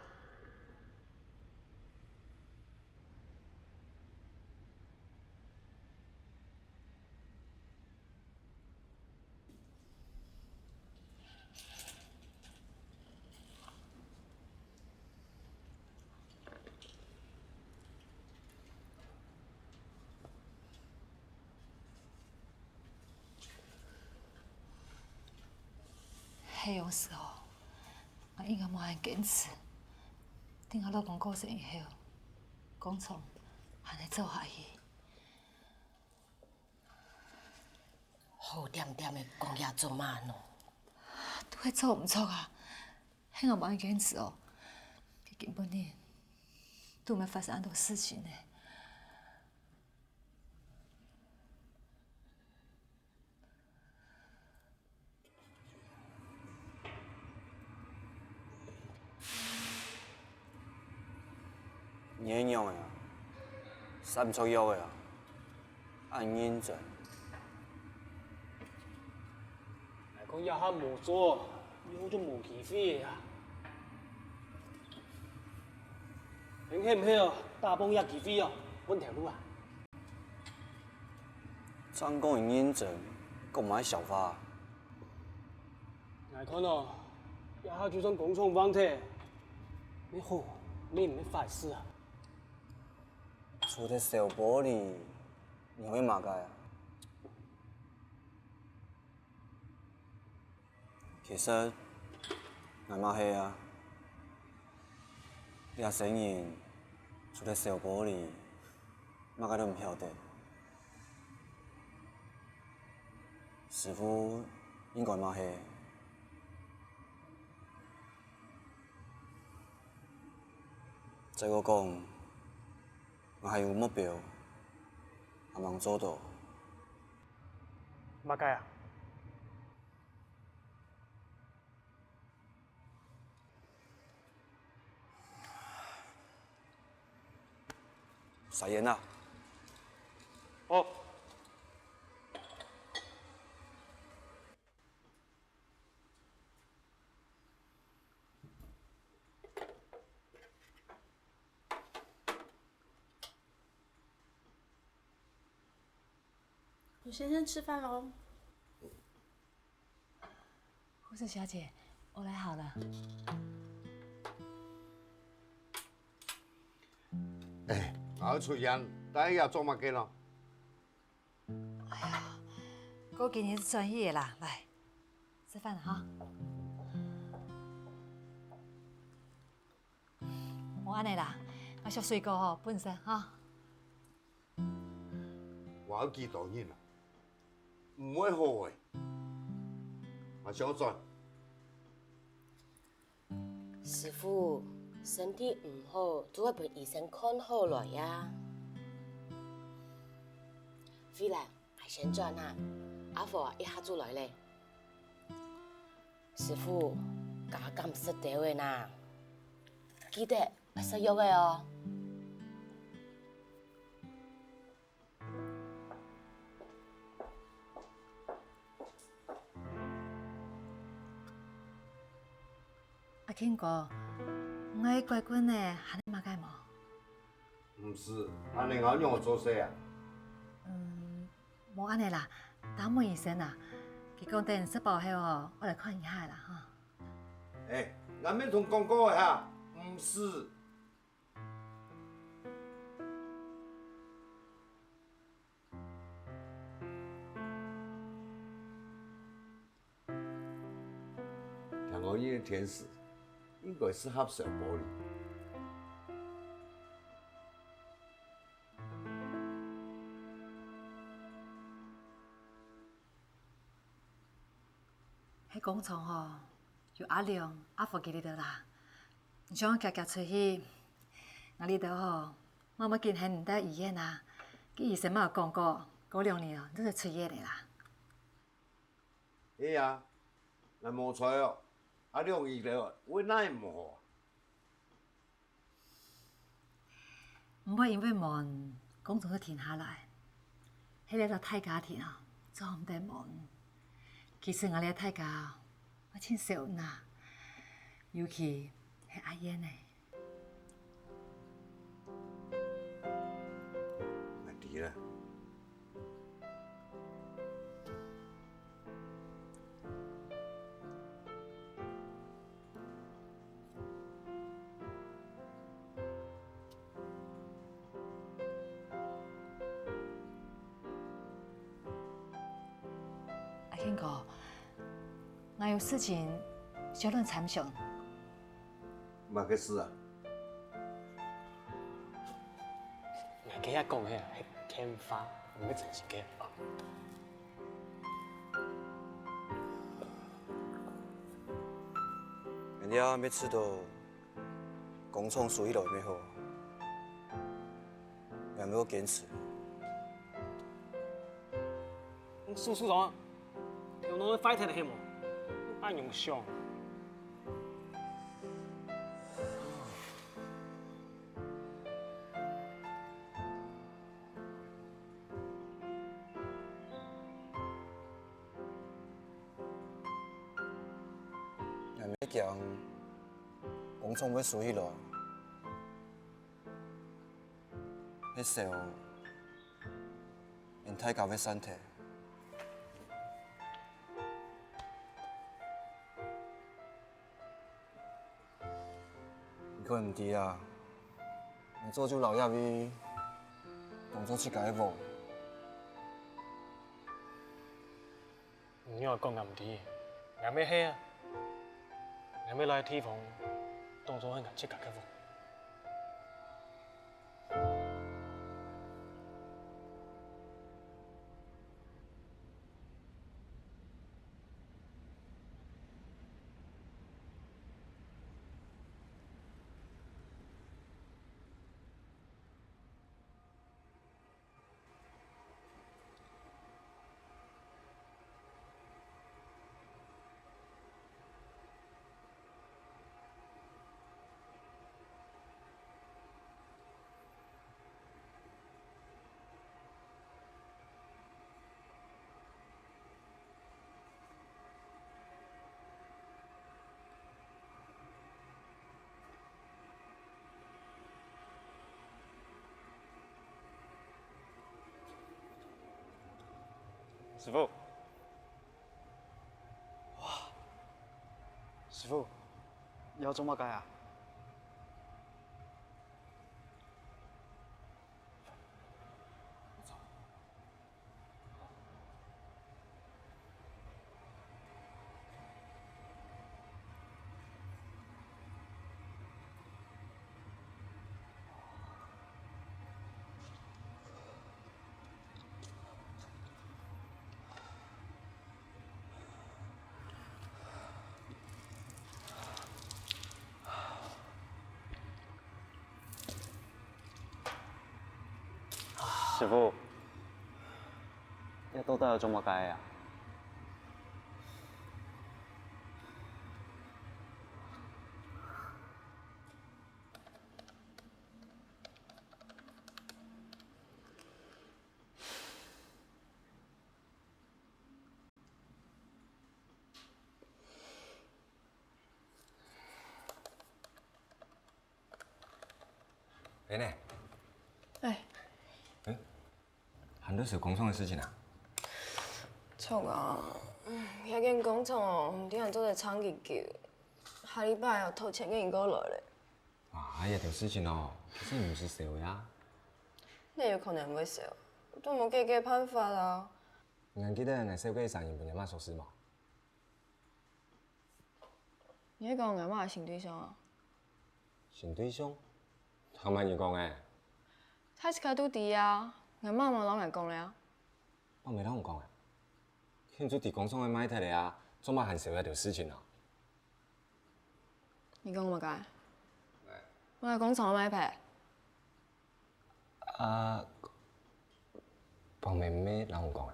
係樣時哦，𠊎應該無恁堅持。等𠊎老公過身以後，工廠還係做下去。好恬恬个講這做麼个呢？都係做毋著啊！係𠊎無恁堅持哦，佢今晡日都毋會發生恁多事情呢。 你仰仔啊？食毋著藥仔啊？恁認真。𠊎看這下無做，以後就無機會了啊！你係毋係哦，打放這機會哦，換頭路啊？ 正講你認真，講麼个笑話？𠊎看哦，這下就算工廠橫忒，乜好，乜毋係壞事啊。除忒燒玻璃，你會麼个啊？ 其實，𠊎嘛係啊。這生人除忒燒玻璃，麼个都毋曉得。師傅應該嘛係。再過講，𠊎還有目標，還吂做到。麼个啊？ 食煙啊！哦。 吳先生吃飯嘍。護士小姐，我來好了。哎，𠊎愛出院，大家做麼个咯？哎呀，過幾日轉去个啦，來，食飯哈。 無恁仔啦，𠊎食水果吼，分你食哈。還有幾多日啊？毋會好个，𠊎想轉。師傅，身體毋好，就愛分醫生看好來啊。慧蘭，𠊎先轉哈，阿福一下就來咧。 師傅，加減食兜仔哪，記得愛食藥仔哦。阿慶哥，𠊎个拐棍仔還愛麼个無？毋使，恁仔𠊎仰做事啊？嗯， 無恁仔啦，打問醫生啊，佢講等食飽後吼，愛來看一下啦吼。哎，𠊎乜同講過个哈，毋使。 聽講你个天時應該適合燒玻璃。係工廠吼，有阿良、阿福佢兜啦。你想遽遽出去，𠊎這兜吼，慢慢緊喊你到醫院啊。該醫生嘛有講過，過兩日哦，你就出院个啦。 係啊，𠊎無在哦，啊，兩億了，為哪會無好啊？毋會因為無，工作就停下來。係這个大家庭啊，做毋得無。其實𠊎這大家，𠊎盡想你啊，尤其係阿燕呢。 𠊎知啦。阿健哥，𠊎有事情，小等參詳。 麼个事啊？𠊎今日講个係騙話，毋係真實个。人家愛試著工廠收起來乜好，𠊎乜愛堅持。蘇處長，頭腦壞忒了係無？你恁樣想。 𠊎乜驚工廠會收起來，該時候，𠊎大家會散忒。 你可能毋知啊，𠊎早就摎這位當做自家个屋。你仰會講𠊎毋知？𠊎乜係啊，𠊎乜摎這地方當做係𠊎自家个屋。 師傅。哇，師傅，你愛做麼个啊？ 師傅，這到底愛做麼个啊？ 喂呢？哎。嗯？還在愁工廠个事情啊？著啊，嗯，這間工廠哦，毋知還做得撐幾久。下禮拜哦，投錢个人過來咧。啊，這兜事情哦，其實毋使愁呀。哪有可能會愁？都無解決辦法啊。你還記得𠊎燒个三千分个馬鎖匙無？ 你係講𠊎媽个新對象啊？新對象？仰會恁樣講个？大自家都知啊，𠊎媽無摎𠊎講了啊。媽無摎你講个？你就知工廠愛賣忒了啊，做麼還愁這兜事情啊？你講麼个？麼个工廠愛賣忒？啊，芳妹妹摎你講个。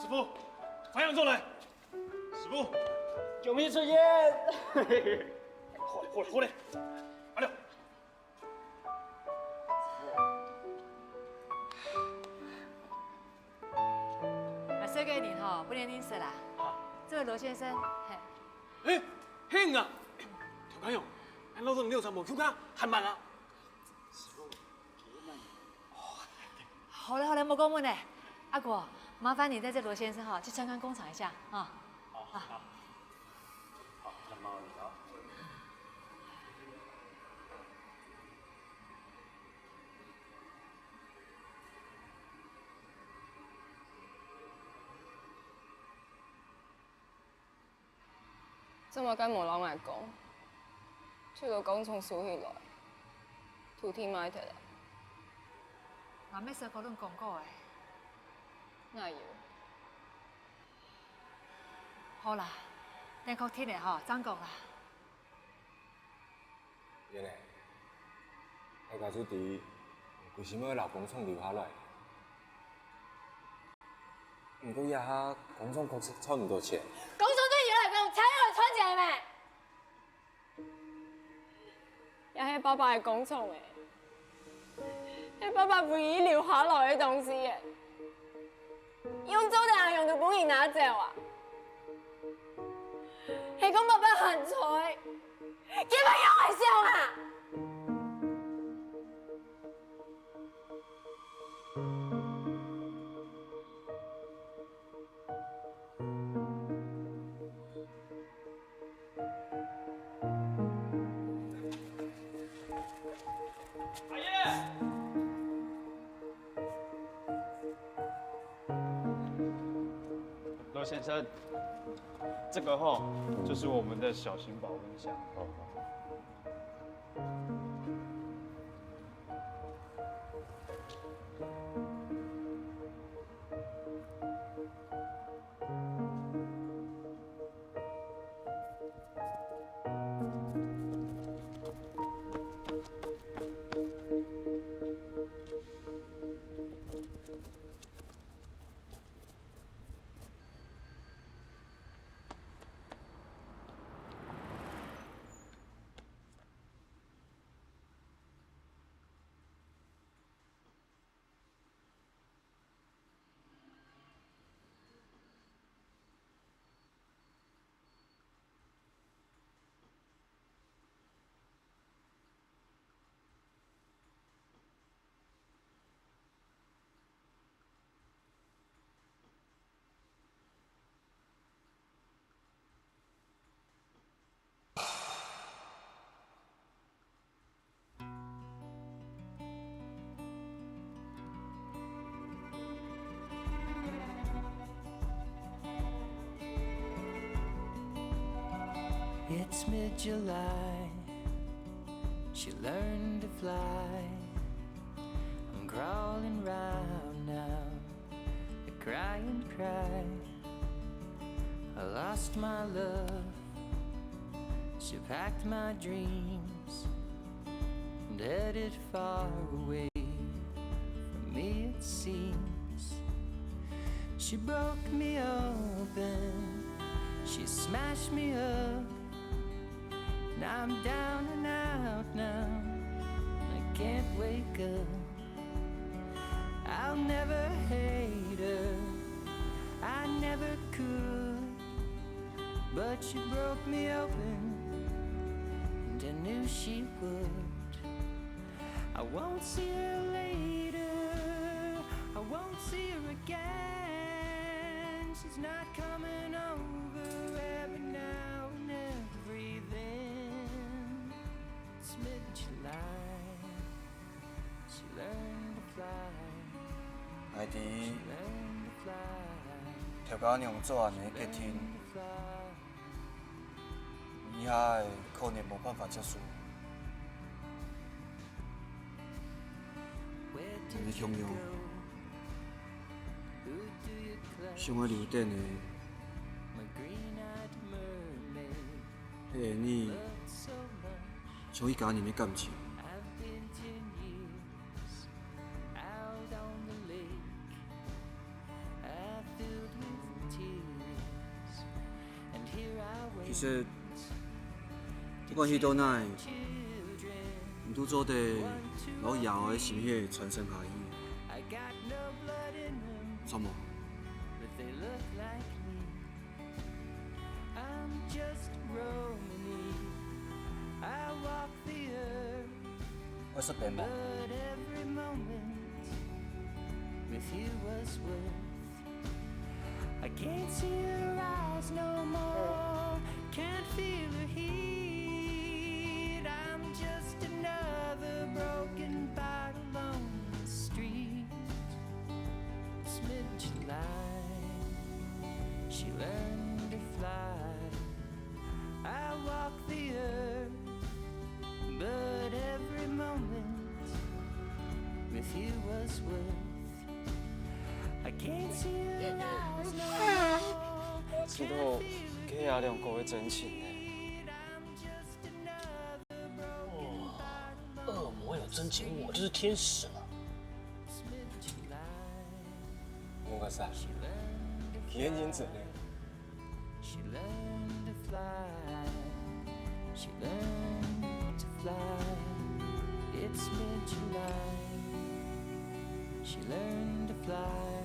傅，方向转来。师傅，救命出现！好嘞，好嘞，好嘞。阿廖。 啊，紹介人吼，分你認識啦。啊。這位羅先生，嘿。欸，係啊！欸，調解員，恁老早你有啥無？去看，還慢啊！師傅，慢。好了好了，莫過問了。阿國，麻煩你帶這羅先生哈去參觀工廠一下啊。好，啊。好，好，那麻煩你了。 做麼个無摎𠊎講？就摎工廠收起來，土地賣忒啊？𠊎乜識摎你講過欸。哪有？好啦，等確定了吼，正講啦。 燕仔，大家就知，你歸心愛摎工廠留下來。毋過這下工廠確實賺毋到錢。工廠對你來講，才有賺錢咩？這係爸爸个工廠欸。 係爸爸唯一留下來个東西耶。用做得恁樣就分人拿走啊？係講爸爸還在，佢會仰會想啊？ 阿爷！罗先生，这个吼，就是我们的小型保温箱。 It's mid-July. She learned to fly. I'm crawling round now. I cry and cry. I lost my love. She packed my dreams and headed far away from me, it seems. She broke me open, she smashed me up. Now I'm down and out now, I can't wake up. I'll never hate her, I never could. But she broke me open, and I knew she would. I won't see her later, I won't see her again. She's not coming over every now and every then. It's mid-July. She learned to fly. 𠊎知，she learned to fly. 頭家娘做恁樣个決定，learned to fly. 你還可能無辦法接受。你个共樣，想愛留等个，係你像一家人个感情。Out on the lake, I filled with 其實，毋管去到哪，你都做得摎爺哀个心血傳承下去。著無？愛食冰無？ I can't see her eyes no more. Can't feel her heat. I'm just another broken bottle on the street. It's mid-July. She learned to fly. I walk the earth, but every moment with you was worth. I can't see her eyes no more. 知道，佢阿良哥个真情呢。惡魔有真情，我就是天使了。我个啥？天行者呢？ She learned to fly. She learned to fly. It's mid-July. She learned to fly.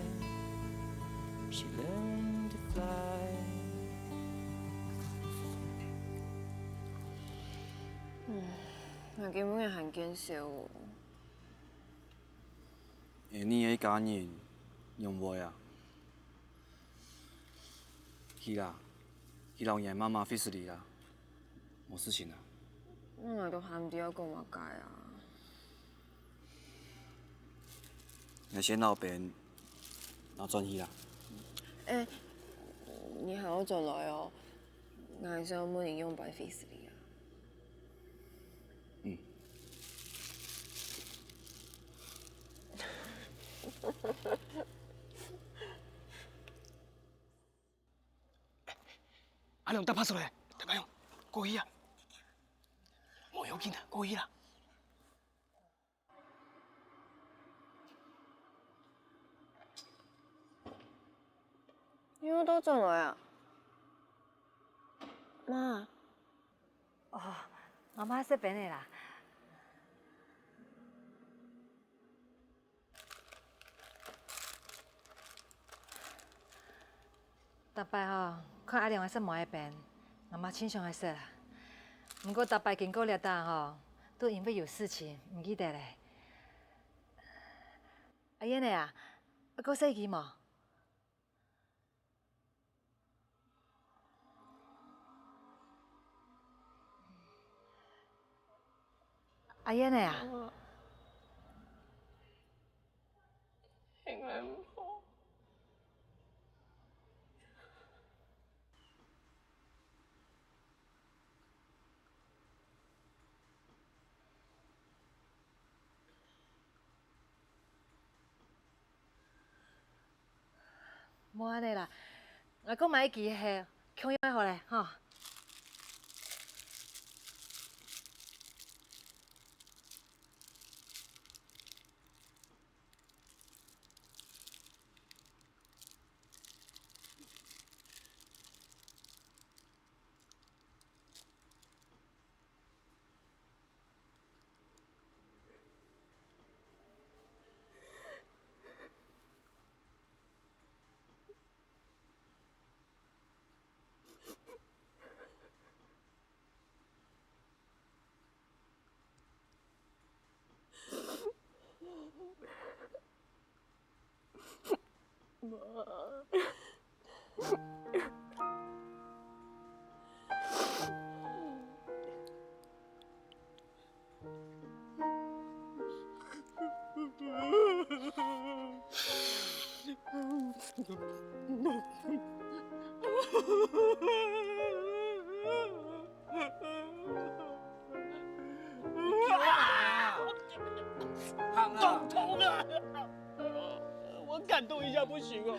She learned to fly. 嗯，𠊎根本還見笑哦。欸，你个家人仰會啊？ 去啦，去摎你个媽媽Felicity啦，無事情啊。𠊎都還毋知愛講麼个啊。𠊎先摎Ben拿轉去啦。欸，你還愛轉來哦？𠊎還想愛問你仰般Felicity啊。嗯。 阿良，打牌出來，打牌用，過去啊！無要緊啊，過去啦。你又倒轉來啊？媽。哦，媽媽食冰仔啦。 逐擺吼，看阿良愛食無个冰，𠊎嘛盡想愛食啊。毋過逐擺經過這搭吼，都因為有事情，毋記得咧。阿燕仔啊，愛過細支無？ 阿燕仔啊。係𠊎毋好。 無恁仔啦，𠊎過買支係共樣好咧，吼。痛啊！痛啊！我感動一下不行哦。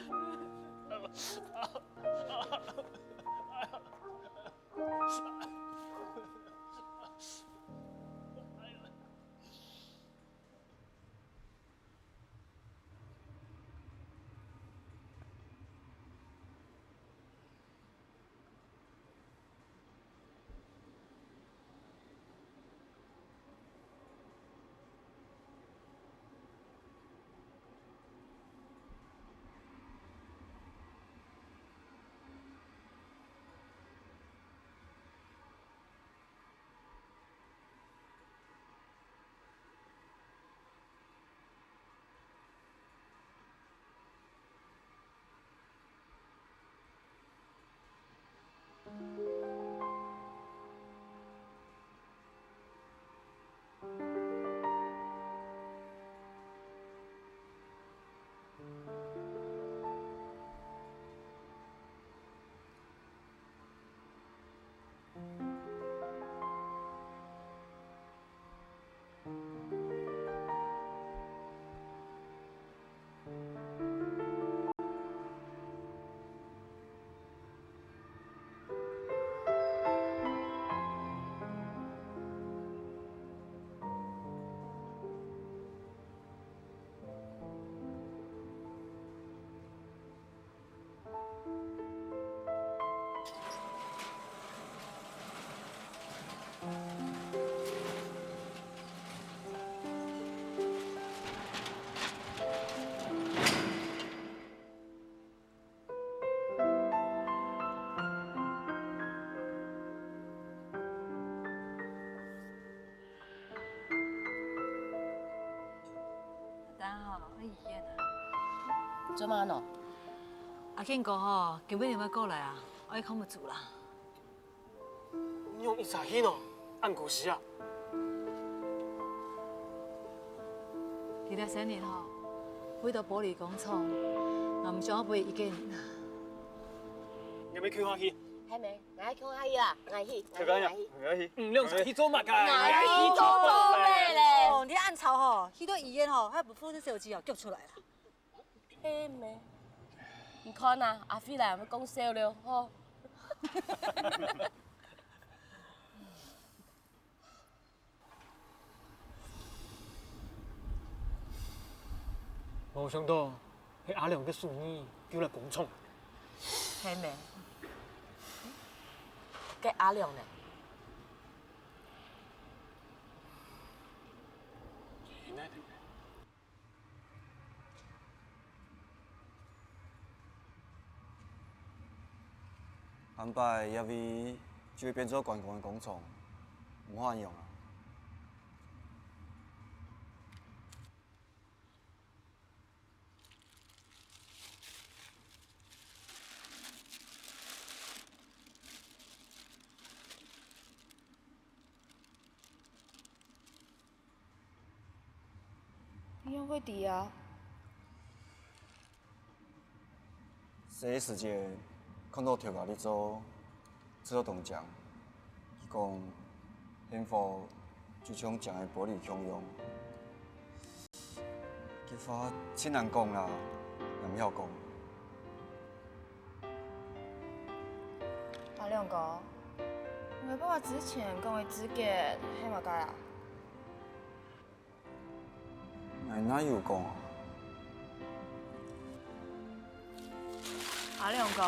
做麼个喏？阿健哥吼，今晡日毋愛過來啊，愛看毋住啦。你用一儕去喏，恁古時啊？佢這生日吼，為到玻璃工廠，𠊎毋想愛分佢一個人啊。你愛去哪去？還沒，𠊎愛去哪去啦？𠊎去，𠊎去，𠊎去。𠊎去。嗯，兩儕去做麼个？𠊎去做咩咧？哦，你恁吵吼，去到醫院吼，還毋負責手機哦，叫出來啦。 係咩？你看啊，阿飛來，𠊎講笑了吼。無想到，係阿良个手藝救了工廠。係咩？該阿良呢？ 下擺這位就會變做觀光个工廠，毋好恁樣啊！你仰會知啊？細時節看到頭家在做，做到當靚。佢講，幸福就像靚个玻璃共樣。這話盡難講啦，𠊎毋曉講。阿良哥，你爸爸之前講个字典係麼个啊？ 𠊎哪有講啊？阿良哥，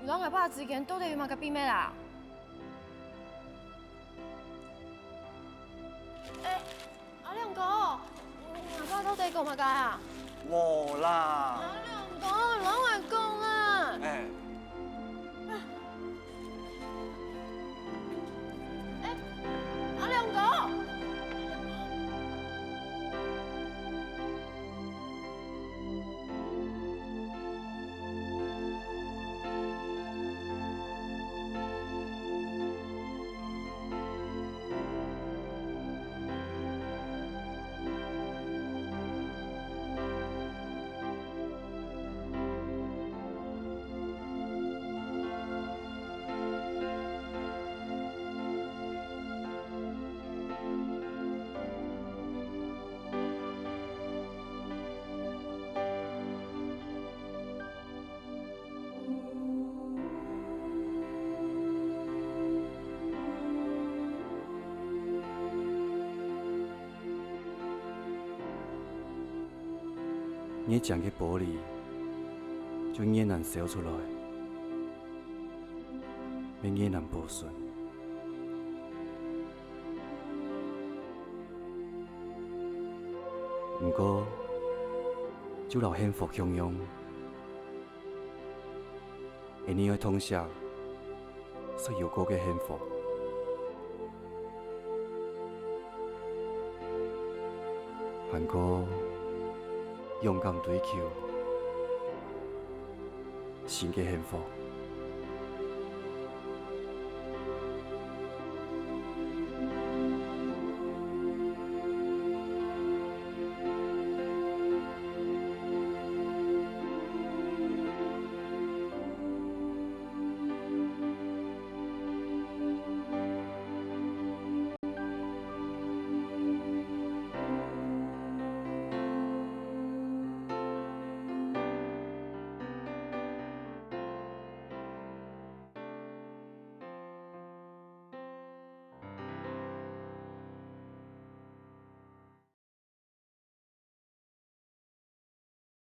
你摎𠊎爸之間到底有麼个秘密啊？欸，阿良哥，你爸到底講麼个啊？無啦。阿良哥，摎𠊎講啊！欸。 欸，阿良哥！ 越靚个玻璃，就越難燒出來，也越難保存。毋過，就摎幸福共樣， 𠊎等愛痛惜所有過个幸福，還過勇敢追求新个幸福。